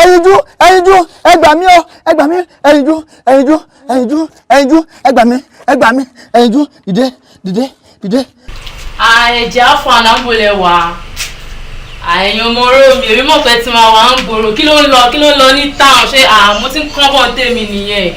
ẹ̀yinjú ẹ̀yinjú ẹ gbà mí o, ẹ gbà mí, ẹ̀yinjú ẹ̀yinjú ẹ̀yinjú ẹ̀yinjú ẹ gbà mí, ẹ gbà mí, ẹ̀yinjú dìde dìde dìde. Ẹ̀jẹ̀ àfọ̀ ànábòlẹ̀ wà. Àyàn ọmọ oró mi, èmi mọ̀ pé tí máa wà ń gbòòrò. Kí ló ń lọ? Kí ló ń lọ ní town? Ṣé àmú tí ń kán bọ̀ tèmi nìyẹn?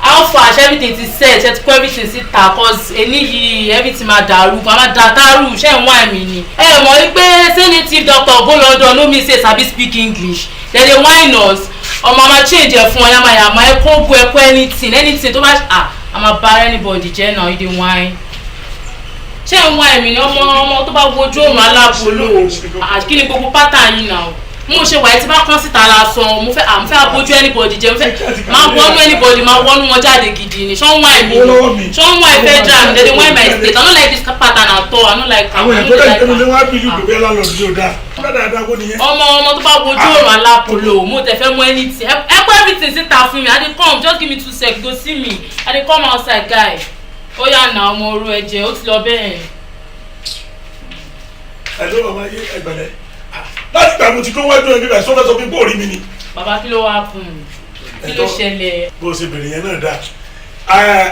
Alpha ṣe everything ti set, ṣe ti kó everything síta cause èní yìí everything máa dàrú, máa máa dà dàrú, ṣé ń wá mi ni. Ẹ mọ̀ wípé ṣé native doctor go London no mean say sabi speak English. Dem dey whine us. Ọmọ máa change ẹ̀ fún ọ yamayama, ẹ kó bu ẹ kó anything, anything tó bá à a máa bá anybody jẹ́ náà, you dey whine. Ṣé ń wá ẹ̀mí ni ọmọ ọmọ tó bá wojú òrùn alábòlò kí ni gbogbo pátá yín náà? Mo ṣe wàyí tí bá kán síta lásán, mo fẹ́ àmú fẹ́ abojú anybody jẹ, mo fẹ́ máa wọnú anybody, máa wọnú wọn jáde gidi ni. Ṣé ń wá ẹ̀mí ni? Ṣé ń wá ìfẹ́ dra mi? They dey whine my state. I no like this pattern at all. I no like am. Àwọn I èèyàn no tó dey dẹ̀ like ìpinnu am. ni wọ́n á bí ìlú ìgbé lálọ́ọ̀dù yóò dáa. Dáadáa kó nìyẹn. Ọmọ ọmọ tó bá wojú òrùn alápòlò, mo tẹ̀ fẹ́ mú anything. Ẹ kó everything síta fún mi. I dey come, just give me 2 seconds, go see me. I dey come outside, guy. Ó yà nà ọmọ orú ẹ̀jẹ̀, ó ti lọ bẹ́ẹ̀. Ẹ ló bàbá yé ẹgbẹ̀lẹ́. Láti gbà mo ti kó wájú ẹbí báyìí, sọ́fẹ́ sọ pé bóòrí mi ni. Bàbá, kí ló wá fún mi? Kí ló ṣẹlẹ̀? Bó ṣe bèrè yẹn náà dáa.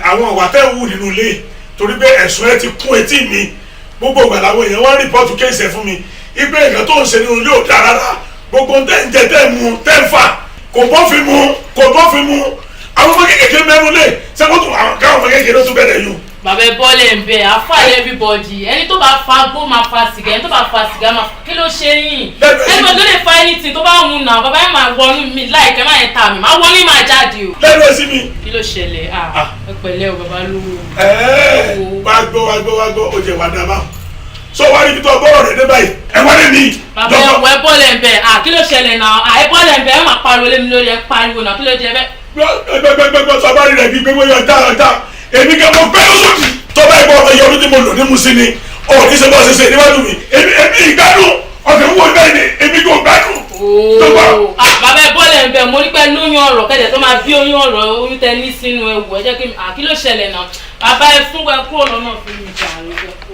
Àwọn ìwà tẹ́ ń wù nínú ilé, torí pé ẹ̀sùn ẹ ti kún etí mi, gbogbo ìgbà làwọn èèyàn wá report case ẹ̀ fún mi ipe nǹkan tó ń ṣe nínú ilé ò dáa rárá. Gbogbo tẹ́ ń jẹ, tẹ́ ń mu, tẹ́ ń fà, kò bófin mu, kò bófin mu. Àwọn ọmọ kékeré mẹ́nu lé sẹ́kọ̀tù, àwọn káwọn ọmọ kékeré tún bẹ̀rẹ̀ yùn. Bàbá, ẹ bọ́lẹ̀ ń bẹ̀ àfàlẹ́ everybody. Ẹni tó bá fa gbó máa fa sìgá, ẹni tó bá fa sìgá máa, kí ló ṣe yín? Ẹni tó lè fa anything tó bá ń nà, bàbá yẹn máa wọnú mi láìpẹ́, máa yẹn ta mi, máa wọnú, máa jáde o. Lẹ́nu ẹ̀ sí mi. Kí ló ṣẹlẹ̀? Ah, ẹ pẹ̀lẹ́ o, bàbá lówó. Ẹ̀ẹ́, wá gbọ́, wá gbọ́, wá gbọ́. Ó jẹ́ wá dáa báwọn sọ wá níbi tó bọ́rọ̀ rẹ̀ dé báyìí, ẹ wá lé mi. Bàbá, ẹ wọ, ẹ bọ́lẹ̀ ń bẹ̀. Ah, kí ló ṣẹlẹ̀ náà? Ah, ẹ bọ́lẹ̀ ń bẹ̀, ẹ máa pariwo lé mi lórí, ẹ pariwo náà, kí ló jẹ bẹ́ẹ̀? Gbẹgbẹgbẹgbẹ sọ bá rí rẹ bí gbégbé ọjà ọjà, èmi kẹ́ mo pẹ́ lóṣooṣì tó bá gbọ́ ọmọ yọdún tí mo lò ní musin ni ọ̀ ní ṣe bọ́ ṣe ṣe níwájú mi. Èmi ìgbádùn ọ̀sẹ̀ wúwo bẹ́ẹ̀ ni èmi kò gbádùn. Ooo, ah, bàbá, ẹ bọ́lẹ̀ ń bẹ̀. Mo ní pẹ́ lóyún ọ̀rọ̀ kẹ́jẹ̀ tó máa bí oyún ọ̀rọ̀, oyún tẹ ní sínú ẹwù. Ẹ jẹ́ kí ah, kí ló ṣẹlẹ̀ náà? Bàbá, ẹ fún ẹ kúrò lọ́nà fún mi jà ló jẹ́ kó.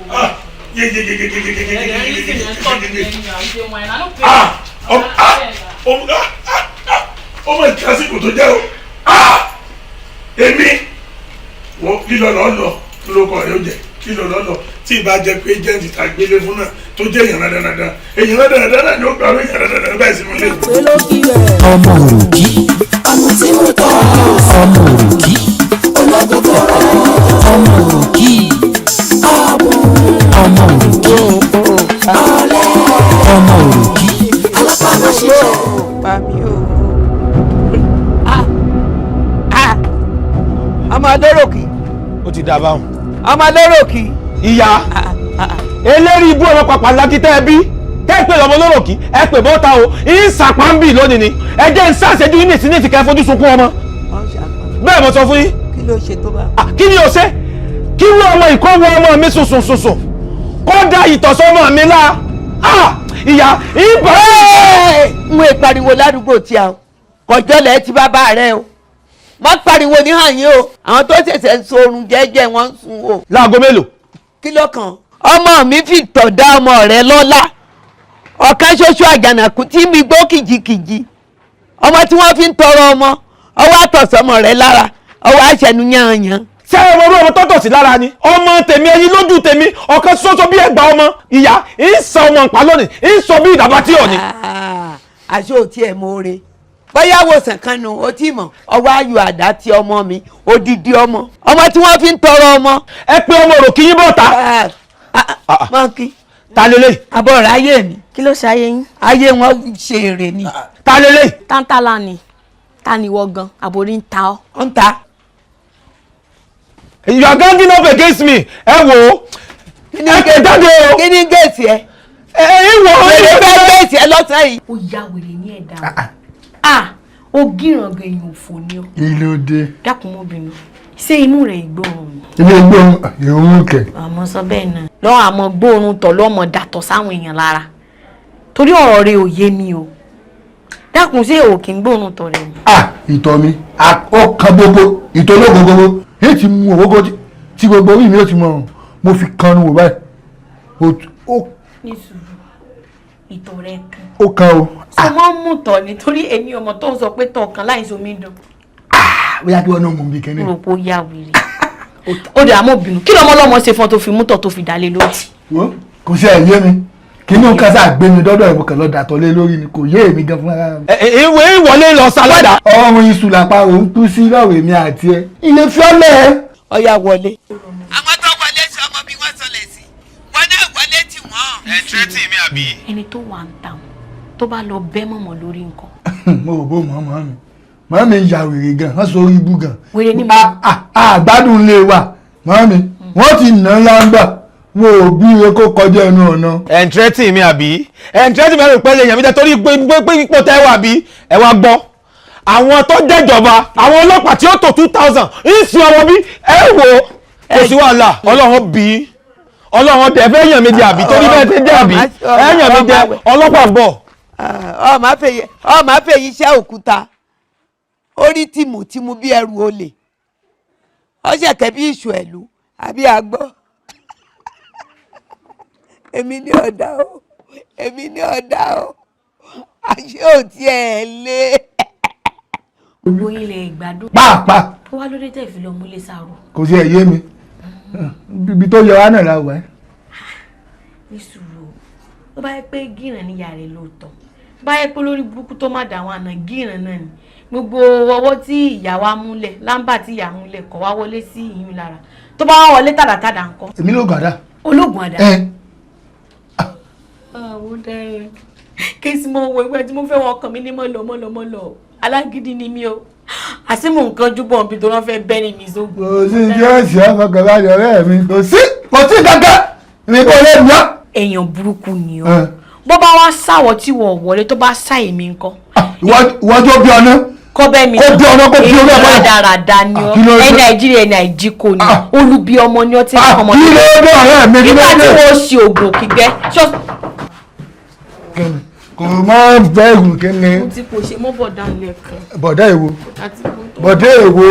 Ọmọ ìkásíkò tó jẹ́ o, èmi wọ́n lílọ lọ́ lọ lóko rẹ̀ ó jẹ́ lílọ lọ́ lọ. Tí ì bá jẹ́ pé jẹ́ǹtì tá a gbélé fún náà tó jẹ́ èèyàn dáadáa, èèyàn dáadáa náà ni ó gbà ó, èèyàn dáadáa báyìí sínú ilé. Ọmọ òròkì, ọmọ tí mo tọ́, ọmọ òròkì, ológogoro, ọmọ òròkì, ọmọ òròkì, ọmọ òròkì, alápámáṣiṣẹ́. Pa mí o. Ọmọ lóròkì. Ó ti dà báwọn. Ọmọ lóròkì. Ìyá eléri ibú, ọmọ pàpà lákìtẹ́ ẹbí tẹ́ ẹ pè lọ́mọ lóròkì, ẹ pè bọ́ta o, ìsàpáǹbì lónìí ni ẹ jẹ́ ń sàṣẹ́jú yín nìsín ní ìsìnkẹ́ fojú sunkún ọmọ bẹ́ẹ̀ mo sọ fún yín. Kí ló ṣe tó bá. Kí ni o ṣe kí wọ́n ọmọ ìkọ́ wọ ọmọ mi sùn sùn sùn sùn kó da ìtọ̀sọ́mọ mi lá? Ìyá ìbọn. N ò pariwo ládùúgbò tí a kọjọ́ lẹ̀ ti bàbá rẹ o, má pariwo ní hàn yín o. Àwọn tó ṣẹ̀ṣẹ̀ ń sorun jẹ́jẹ́ wọ́n ń sun o. Láago mélòó. Kí ló kàn. Ọmọ mi fi tọ̀ dá ọmọ rẹ lọ́lá, ọ̀kan ṣoṣo àjànàkú tí mi gbó kìjikìji, ọmọ tí wọ́n fi ń tọrọ ọmọ, ọwọ́ àtọ̀sọ́mọ rẹ lára, ọwọ́ àṣẹnu yányan. Ṣé ọmọ orí ọmọ tọ́tọ̀ sí lára ni ọmọ tèmi, ẹyin lójú tèmi, ọ̀kan ṣoṣo bí ẹgbàá ọmọ. Ìyá ń sọ ọmọ nǹpa lónìí, ń sọ bí ìdàgbà tí ò ní. Àṣé ò tiẹ̀ mọ́ọ́re bóyá wòsàn kan nù ó tí mọ̀, ọwọ́ ayò àdá ti ọmọ mi, odidi ọmọ, ọmọ tí wọ́n fi ń tọrọ ọmọ. Ẹ pé ọmọ òrò kí yín bọ̀ ta. Mọ́kì. Ta lélẹ̀. Àbọ̀ rẹ̀ ayé mi. Kí ló ṣe ayé yín? Ayé wọn ṣe èrè ni. Ta lélẹ̀. Tántàlà ni. Ta ni ìwọ gan? Àbórí ń ta ọ́. Ó ń ta. You are ganging up against me. Ẹ wò ó, ẹ kẹ jáde o. Kí ni géètì ẹ? Ẹ ẹ wò ó. Wèrè fẹ́ géètì ẹ lọ́sàn-án yìí. Ó ya wèrè ní ẹ̀dá o. Ah, ó gíràn gan, èèyàn òfò ni ọ. Kí ló dé? Dákun, mọ́ bínú. Ṣé imú rẹ̀ ìgbóhùn ni? Ilé gbóhùn ìrún kẹ. Àmọ́ sọ bẹ́ẹ̀ náà. Lọ́wọ́ àmọ́ gbóòórùn tọ̀ lọ́mọ dàtọ̀ sáwọn èèyàn lára. Torí ọ̀rọ̀ rẹ̀ ò yé mi o. Dákun, ṣé ò kí ń gbóòórùn tọ̀ rẹ̀ ni? Ah, ìtọ̀ mi ó kan gbogbo ìtọ̀ ológo gbogbo èyí ti mu òwógó tí gbogbo orí mi ó ti mọ ọrùn mo fi kanu wò báyìí. Ní sùúrù, ìtọ̀ rẹ̀ kan. Ó kan o. Sọ mọ́ ń mú tọ̀ nítorí èmi ọmọ tó ń sọ pé tọ̀ kan láì somi dùn. Bóyá kí wọn náà mú bí kíní. Mo rò pé ó yá wèrè. Ó dẹ̀ àmọ́ bínú. Kí lọmọ ọlọ́mọ ṣe fún ọ tó fi mú tọ̀ tó fi dálé lórí? Wo, kò sí ẹ̀ yé mi, kíní kan sáà gbé mi dọ́dọ̀ ìbùkún lọ dàtọ̀ lé lórí ni, kò yé èmi gan fún ara mi. Ìwé ìwọlé lọ sáládà. Ọrùn iṣu làpá òun kú sí lọ́rọ̀ èmi àti ẹ ilé fiọ́lẹ̀. Ọ̀ya wọlé. Àwọn tó wọlé sí ọmọ bí wọ́n sọlẹ̀ sí wọn náà wọlé tì wọ́n. Ẹ tírẹ́tì mi àbí. Ẹni tó wà ń ta wọn tó bá lọ bẹ́ mọ̀mọ́ lórí nǹkan. Mo rò bó mọ̀ mi mọ̀ mi ń ya wèrè gan, wọ́n sọ orí ibú gan. Wèrè ni mo. Àgbádùn lè wà mọ̀ mi, wọ́n ti nà án láńgbà. Mo ò bí iye kó kọjá ẹnu ọ̀nà. Ẹ̀ǹtírẹ́tì mi àbí ẹ̀ǹtírẹ́tì mi àrùn pẹ́lẹ́ èèyàn mi jẹ́ torí pé ipò tẹ́ wà bí ẹ wá gbọ́. Àwọn tó jẹ́jọba àwọn ọlọ́pàá tí ó tó 2000 ń sin ọmọ bí ẹ wò ó kò sí wàhálà. Ọlọ́run bí Ọlọ́run tẹ fẹ́ yàn mí jẹ àbí torí bẹ́ẹ̀ ti jẹ́ àbí ẹ yàn mí jẹ ọlọ́pàá ń bọ̀. Ọmọ àfẹ̀yí iṣẹ́ òkúta orí tìmùtìmù bí ẹrù olè ọ̀ṣẹ̀kẹ́ bí ìṣù ẹ̀lú àbí àgbọ̀. Èmi ní ọ̀dà o, èmi ní ọ̀dà o, àṣé ò tiẹ̀ lé. Gbogbo yín lè gbádùn. Pàápàá. Ó wá lóde tẹ̀ fi lọ múlé sáró. Kò sí ẹ̀ yé mi, ibi tó yẹ wá náà la wà. Ní sùúrù, ó bá yẹ pé gíràn níyà rẹ̀ lóòótọ́, bá yẹ pé lórí burúkú tó má dà wọn àná gíràn náà ni gbogbo ọwọ́ tí ìyá wa múlẹ̀ lámbà tí ìyá múlẹ̀ kọ̀ wá wọlé sí ìyún lára tó bá wá wọlé tàdátàdà ńkọ́. Èmi ló gàdá. Ológun àdá. Àwọn dẹ́rẹ́ kí n sì mọ owó ẹgbẹ́ tí mo fẹ́ wọ ọkàn mi ní mọ́lọ mọ́lọ mọ́lọ alágídí ni mí o àti mò ń kanjú bọ̀ nbí tó wọ́n fẹ́ bẹ́ ni mi sógun. Kò sí tí ó ṣe ọkọ̀ balẹ̀ ọ̀rẹ́ mi, kò sí kankan mi kò lè mọ́. Èèyàn burúkú ni o, bó bá wá sáwọ tí wọ́n wọlé tó bá sá èmi ńkọ́. Ìwọ tó bí ọ̀nà kó bẹ́ mi kó bí ọ̀nà kó bí ọ̀nà èyí rádaràda ni ọ ẹ Nàìjíríà ẹ Nàìjíkò ni olúbi ọmọ ni ọ ti ń kọ́ ọmọ kí ló dé ọ̀rẹ́ mi kí ló dé. Nígbà tí wọ́n ṣe oògùn òkìgbẹ́. Kò má bẹ́ẹ̀gùn kí ni. Mo ti kò ṣe mọ́ bọ̀dá lẹ́ẹ̀kan. Bọ̀dá èwo bọ̀dá èwo.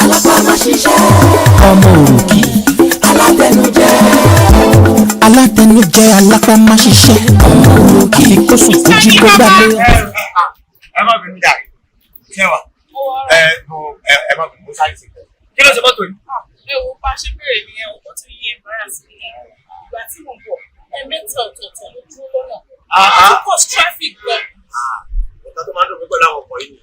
Alápámáṣiṣẹ́ ọmọ òrùkí alátẹnujẹ alátẹnujẹ alápámáṣiṣẹ́ ọmọ òrùkí kó sùn kó jí kó gbàgbé. Ẹ má bínú dàrí ṣé wà ẹ ẹ má bínú sáré sí kí ló ṣe mọ́tò yìí. Ẹ wo bá ṣe bèrè nìyẹn o, ó ti yí embarrass mi nìyẹn. Ìgbà tí mo bọ̀ ẹ̀mẹ́ta ọ̀tọ̀ọ̀tọ̀ ló dúró lọ́nà. Ó cause traffic gan. Nǹkan tó máa ń dùn mí pẹ̀lú àwọn ọkọ̀ yìí ni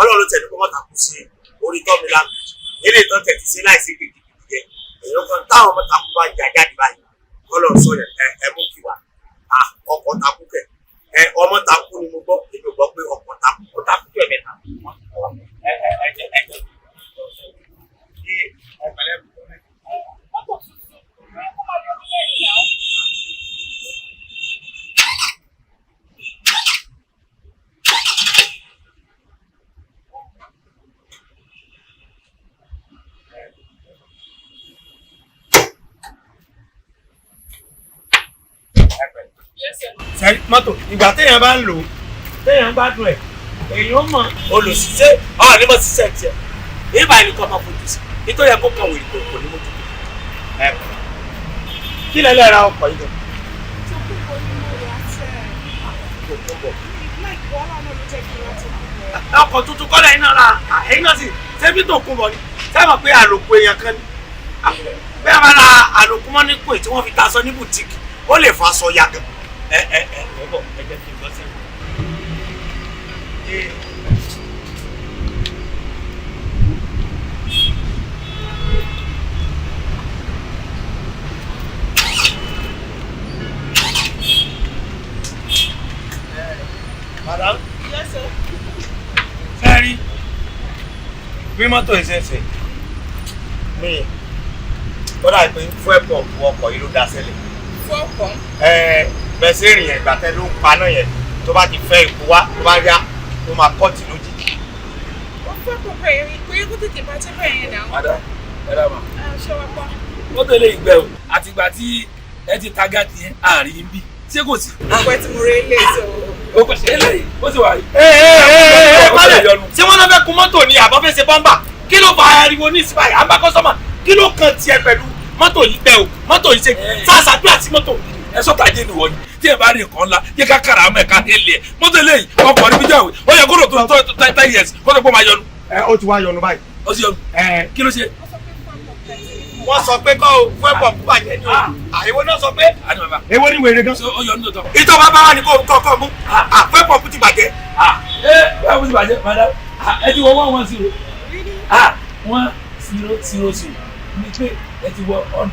Ọlọ́run tẹ̀lé kó má takú sí orí tọ́mi láǹkì ilé ìtàn tẹ̀ ti ṣe láìsí gidigidi jẹ èèyàn kan táwọn ọmọ takú bá jà jáde báyìí Ọlọ́run sọ yẹn ẹ mú kí wa ọkọ̀ takú kẹ̀ ẹ ọmọ takú ni mo gbọ́ èmi ò gbọ́ pé ọkọ̀ takú ó takú tó ẹ̀mẹ́ta ẹ ẹ ẹ jẹ ẹ jẹ ẹ pẹ̀lẹ́. Mọ́tò tuntun kó máa lọ nílẹ̀ ìyá. Sẹ́rí mọ́tò ìgbà téèyàn bá ń lò ó téèyàn gbádùn ẹ̀ èèyàn mọ̀ olùṣiṣẹ́ ọ̀ ní mọ̀ ṣiṣẹ́ tiẹ̀ ìbá ẹni kan máa fojú sí nítorí ẹ kó kan wèrè kò ní mójú ẹ kí lẹ lẹ́ra ọkọ̀ yìí gan. Ọkọ̀ tuntun kọ́lẹ̀ iná ra ẹ̀yin náà sì ṣebí tó kún bọ̀ ni sẹ́wọ̀n pé àlòkù èèyàn kan ni bẹ́ẹ̀ bá ra àlòkù mọ́ ní kò tí wọ́n fi taṣọ ní bùtíìkì ó lè fa aṣọ ya gan. Ẹ ẹ ẹ bọ̀ ẹ jẹ́ kí n gbọ́ sẹ́yìn. Madam? Yes, sir. Sẹ́rí bí mọ́tò ìṣẹ̀ṣẹ̀ mi ó dà pé fuel pump ọkọ̀ yìí ló da sílẹ̀. Fuel pump? Ẹ bẹ́ẹ̀ sí ìrìn yẹn ìgbà tẹ́ ló ń paná yẹn tó bá ti fẹ́ ikú wá tó bá yá ó máa kọ́ọ̀tì lójijì. Ó fẹ́ kó bẹ̀rẹ̀ kó yẹ kó tètè bá jẹ́ bẹ́ẹ̀ yẹn náà. Madam, ẹ dá ma. Ṣé wàá pa? Mọ́tò ilé ìgbẹ́ o, àtìgbà tí ẹ ti ta gáàtì yẹn àárín ń bí ṣé kò sí. Ọpẹ́ tí mo rí ilé tó. O kò ṣe eléyìí ó sì wà yìí. Ee balẹ̀ ṣé wọ́n náà fẹ́ kun mọ́tò ni àbọ̀ fẹ́ ṣe bọ́mbà kí ló fa ariwo ní ìsìnbáyà à ń bá kọ́sọ́mà kí ló kan tiẹ̀ pẹ̀lú mọ́tò yìí gbẹ o mọ́tò yìí ṣe sáàsàdúrà sí mọ́tò. Ẹ sọ́tà jẹ́ ìwọ ni tí ẹ bá rí nǹkan ńlá jẹ́ ká kára àmọ́ ẹ̀ka ilé ẹ̀ mọ́tò eléyìí ọkọ̀ níbi jáwé ó yẹ kó rò tó 10 years kó tó pọ̀ máa yọnu. Ẹ ó ti wá yọnu báyìí. Ó sì yọnu. Kí ló ṣe? Wọ́n sọ pé kọ́ o fún ẹ̀pọ̀ púpà jẹ́ ní o àìwọ náà sọ pé èwo ni wèrè gan. Ìtọ́ bàbá wa ni kò kọ́ mú fún ẹ̀pọ̀ pú ti bàjẹ́. Ẹ báwo ti bàjẹ́ madam ẹ ti wọ 110 1000 ní pé ẹ ti wọ 100,000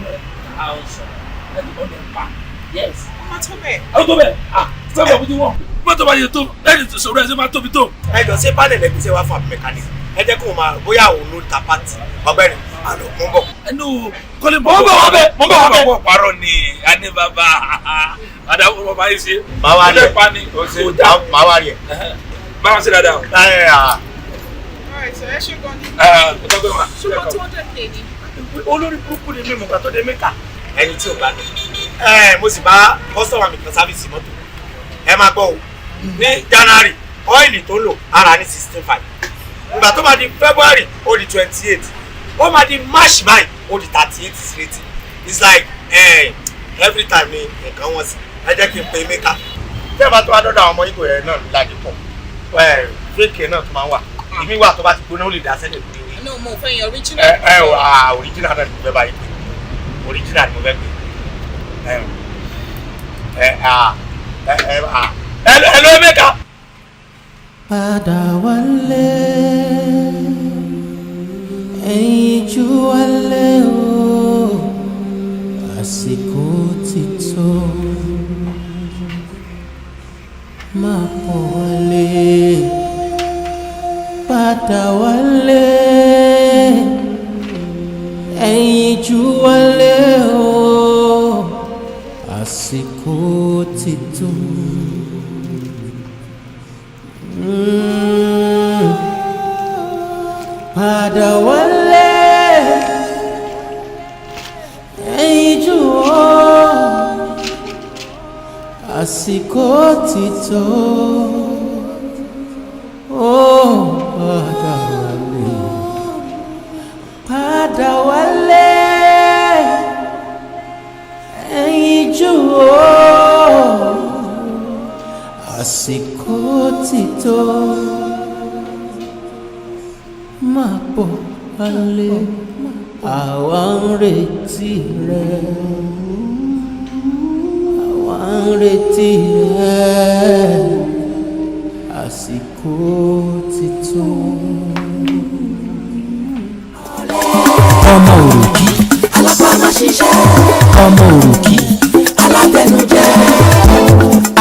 ẹ ti 100 pa. Yes. Ọmọ tó bẹ̀. Ó tó bẹ̀ fún ẹ̀pọ̀ pú ti wọ̀n mọ́tò bá yẹ tó lẹ́yìn sọ̀rọ̀ ẹ̀ ṣe máa tóbi tó. Ẹ jọ ṣé pálẹ̀ lẹ́gbẹ̀ẹ́ ṣe wá fún àbí mẹkáníìkì ẹ jẹ́ kó o máa bóyá òun ló ta pátì ọ̀gbẹ́ni Àlọ́ mo ń bọ̀. Ẹnu kọ́lé Mo ń bọ̀ wá bẹ̀, mo ń bọ̀ wá bẹ̀. Bọ̀ parọ́ ni a ní bàbá àdàwọ̀ bàbá yìí ṣe. Màá wá rí ẹ. Pa ni. Màá wá rí ẹ. Báwa ṣe dáadáa o. Alright, sir, ẹ ṣé gan ni. Ẹ wa. Ṣùgbọ́n 200K ni. Olórí burúkú ni mímu kan tó dé mẹ́ta. Ẹni tí ò bá ní. Ẹ mo sì bá kọ́sọ̀mà mi kan sáfíìsì mọ́tò. Ẹ máa gbọ́ o. Ní January, ọ́ìlì tó lò ara ní 16.5. Ìgbà tó máa di February, ó di 28. Ó máa di March báyìí, ó di 38 straight. It's like every time ni nǹkan wọ́n sí. Ẹ jẹ́ kí n pe Emeka. Tẹ́ ẹ bá tó wá dọ́dọ̀ àwọn ọmọ Ìgbò yẹn náà ládìí pọ̀. Fake náà tó máa ń wà. Ìmí wà tó bá ti gbóná ó lè dá sẹ́lẹ̀ lórí orí. No, mo fẹ́ yan original. Ẹ ẹ wà original náà ni mo fẹ́ báyìí pé. Original ni mo fẹ́ pé. Ẹ ẹ ẹ ẹ ẹ ló Emeka. Padà wálé, ẹ̀yin jú wálé o, àsìkò ti tó. Máa bọ̀ wálé, padà wálé, ẹ̀yin jú wálé o, àsìkò ti tó. Padà wálé, ẹ̀yin jú o, àsìkò ti tó. Ó padà wálé, padà wálé, ẹ̀yin jú o, àsìkò ti tó. Máa bọ̀ wálé, àwa ń retí rẹ, àwa ń retí rẹ, àsìkò ti tó. Ọmọ òròkì alápámáṣiṣẹ́, ọmọ òròkì alátẹnujẹ,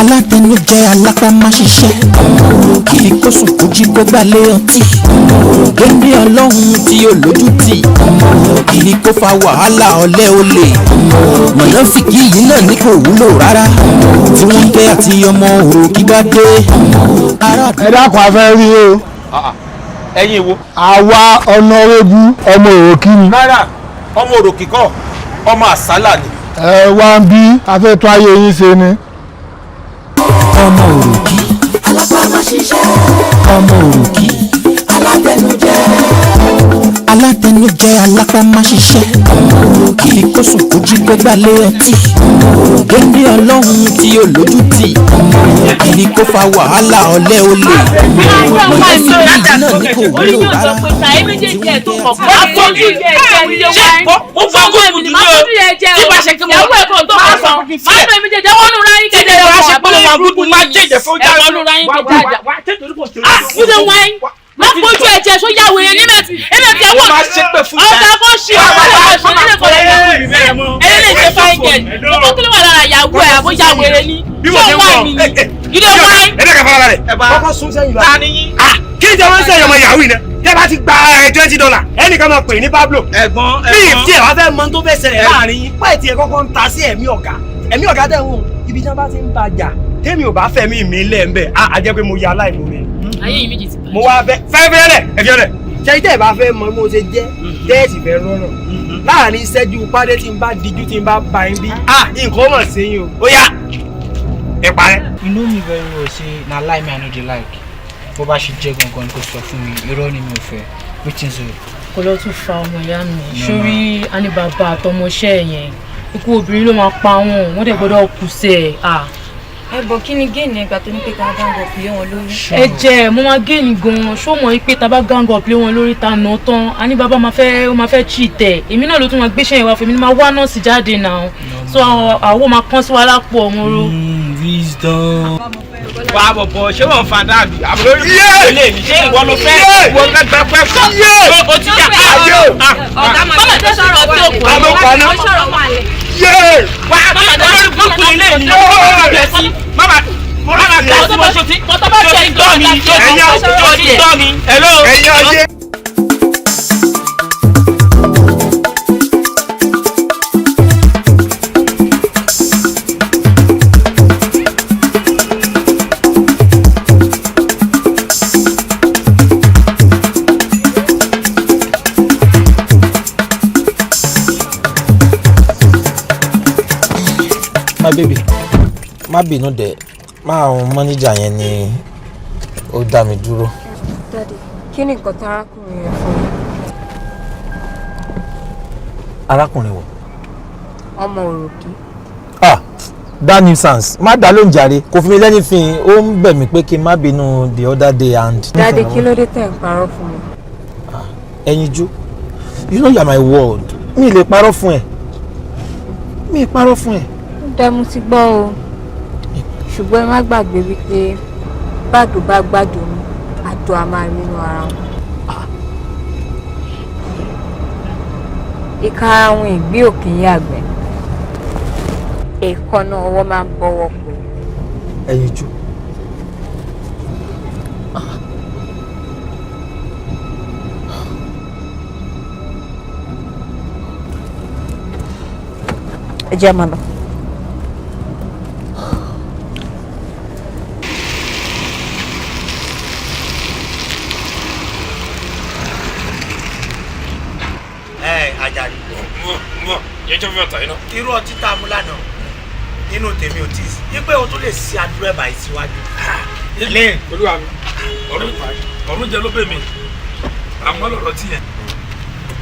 alátẹnujẹ alápámáṣiṣẹ́, ọmọ òròkì àfi kó sùn kó jí kó gbálé ọtí, ọmọ òròkì géńdé ọlọ́run tí ó lójú tì, ọmọ òròkì ni kó fa wàhálà ọ̀lẹ olè, ọmọ òròkì mọ̀nàfìkì yìí náà ní kò wúlò rárá, tí wọ́n dé àti ọmọ òròkì bá dé. Ẹ dákun, a fẹ́ rí o. Ẹ̀yin wo. Àwa ọ̀nàrẹ́bù ọmọ òròkì ni. Rárá, ọmọ òròkì kọ́, ọmọ àsálà ni. Ẹ wá ń bí a fẹ́ tún ayé yín ṣe ni. Ọmọ òròkì alápámáṣiṣẹ́, ọmọ òròkì alátẹnujẹ, alátẹnujẹ alápámáṣiṣẹ́, ọmọ òròkì àfi kó sùn kó jí kó gbálé ọtí, ọmọ òròkì géńdé ọlọ́run tí ó lójú tì, ọmọ òròkì ni kó fa wàhálà ọ̀lẹ olè, mọ̀nàfìkì yìí náà ní kò wúlò rárá. Má fojú ẹ̀jẹ̀ só yà wèrè ní mẹ́tì ẹ̀mẹ́tì ẹ̀wọ̀n ọ̀gá kò ṣe ọ̀gá kò ṣe nílẹ̀ kọ̀ọ̀lẹ́ ẹ̀rẹ́ lè ṣe fáin gẹ̀ẹ́d gbogbo kí ló wà lára ìyàwó ẹ̀ àbó yà wèrè ní ṣé wà mí ni ilé wáyé. Ẹ bẹ́ẹ̀ ká fara rẹ̀. Kọ́kọ́ sún sẹ́yìn lọ. Kí ni tí wọ́n ń sẹ́yìn ọmọ yahoo yìí náà? Tẹ́ bá ti gba $20, ẹnìkan máa pè ní Pablo. Ẹ̀gbọ́n bí tí ẹ wá fẹ́ mọ tó fẹ́ ṣẹlẹ̀ láàrin yín, pẹ́ẹ́ tí ẹ kọ́kọ́ ń ta sí ẹ̀mí ọ̀gá. Ẹ̀mí ọ̀gá tẹ̀ ń wò, ibi tí wọ́n bá ti ń bàjà, tẹ́mi ò bá fẹ̀mí mi lẹ̀ ń bẹ̀, á jẹ́ pé mo ya aláìmoore. Ayé yìí méjì ti bàjẹ́. Mo wá fẹ́ fẹ́ fẹ́lẹ̀ ẹ fi ọlẹ̀. Ṣé tẹ́ ẹ bá fẹ́ mọ mo ṣe jẹ́ tẹ́ẹ̀sì fẹ́ rọrùn láàrin ìṣẹ́jú pàdé tí n bá dijú tí n bá ba yín bí, nǹkan mọ̀ sí yín o. Ó yá, ẹ parẹ́. You know me very well say na lie me I no dey like. Bó bá ṣe jẹ́ gangan ni kò sọ fún mi, irọ́ ni mi ò fẹ́. Wetin so? Kò lọ tún fa ọmọ ìyá mi sórí àní bàbá àtọmọṣẹ́ yẹn, ikú obìnrin ló máa pa wọn, wọ́n dẹ̀ gbọ́dọ̀ kú sí ẹ̀. Ẹ bọ̀, kí ni gain ẹgbà tó ní pé ká gang up lé wọn lórí? Ẹ jẹ́ mo máa gain gan-an. Ṣó mọ̀ pé tá a bá gang up lé wọn lórí ta nà tán, àní bàbá máa fẹ́, ó máa fẹ́ cheat ẹ̀, èmi náà ló tún máa gbéṣẹ́ yẹn wá fún mi, ní máa wá nọ́ọ̀sì jáde náà, so àwọn máa kán sí wa lápò ọmọ ro. Wisdom. Wà á bọ̀bọ̀, ṣé wọ́n fa dáàbì àbúrò ilé mi? Ṣé ìwọ ló fẹ́ ìwọ fẹ́ gbẹ pẹ́ fún o ti jà Ayé o. Bàbá tó sọ̀rọ̀ tí o kò Ta ló paná? Wà á bí olórí burúkú ilé mi lọ sí mama mama gba sí mo ṣe ti ṣe ti gbọ́ mi ṣe ti gbọ́ mi. Ẹ̀yin ayé. Má bínú dẹ̀, máa àwọn mọ́níjà yẹn ni ó dá mi dúró. Daddy, kí ni nǹkan tí arákùnrin yẹn fún mi? Arákùnrin wo? Ọmọ òròkì. Ah, that nuisance. Má dá lóhùn jàre, kò fún mi lẹ́nìfín, ó ń bẹ̀ mí pé kí n má bínú the other day and. Daddy, kí ló dé tẹ̀ ń parọ́ fún mi? Ẹyinjú, you know you are my world. Mi lè parọ́ fún ẹ. Mi parọ́ fún ẹ. Ó dá, mo ti gbọ́ o. Ṣùgbọ́n ẹ má gbàgbé wípé bàdó bá gbàdó mu, àdó a máa rínú ara wọn. Ìka àwọn ìgbín ò kì í yàgbẹ́. Èékánná ọwọ́ máa ń bọ́wọ́ pò. Ẹyinjú. Ẹ jẹ́ máa lọ. Ẹ Àjàní. Yẹn jẹ́ fífẹ́ tàyín náà. Irú ọtí tá a mú lánàá nínú tèmi ò tí ì sí wípé o tún lè ṣe àdúrà ẹ̀bà yìí síwájú. Olúwa mi, ọ̀run jẹ ló bẹ̀ mí, àmọ́ lọ̀rọ̀ tí yẹn.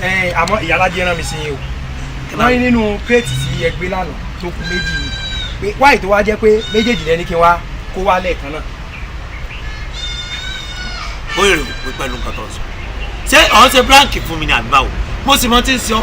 Ẹ àmọ́ ìyálájẹ rán mi sí yín o. Wọ́n ní nínú kírètì tí ẹ gbé lánàá tó kù méjì ni pé wáyé tó wá jẹ́ pé méjèèjì lẹ́ni kí n wá kó wá lẹ́ẹ̀kan náà. Ó yẹrẹ pé pẹ̀lú nǹkan tó ń sọ, ṣé ọ̀hún ṣe bíráǹkì fún mi ní àbí báwo? Mo sì mọ tí ń sọ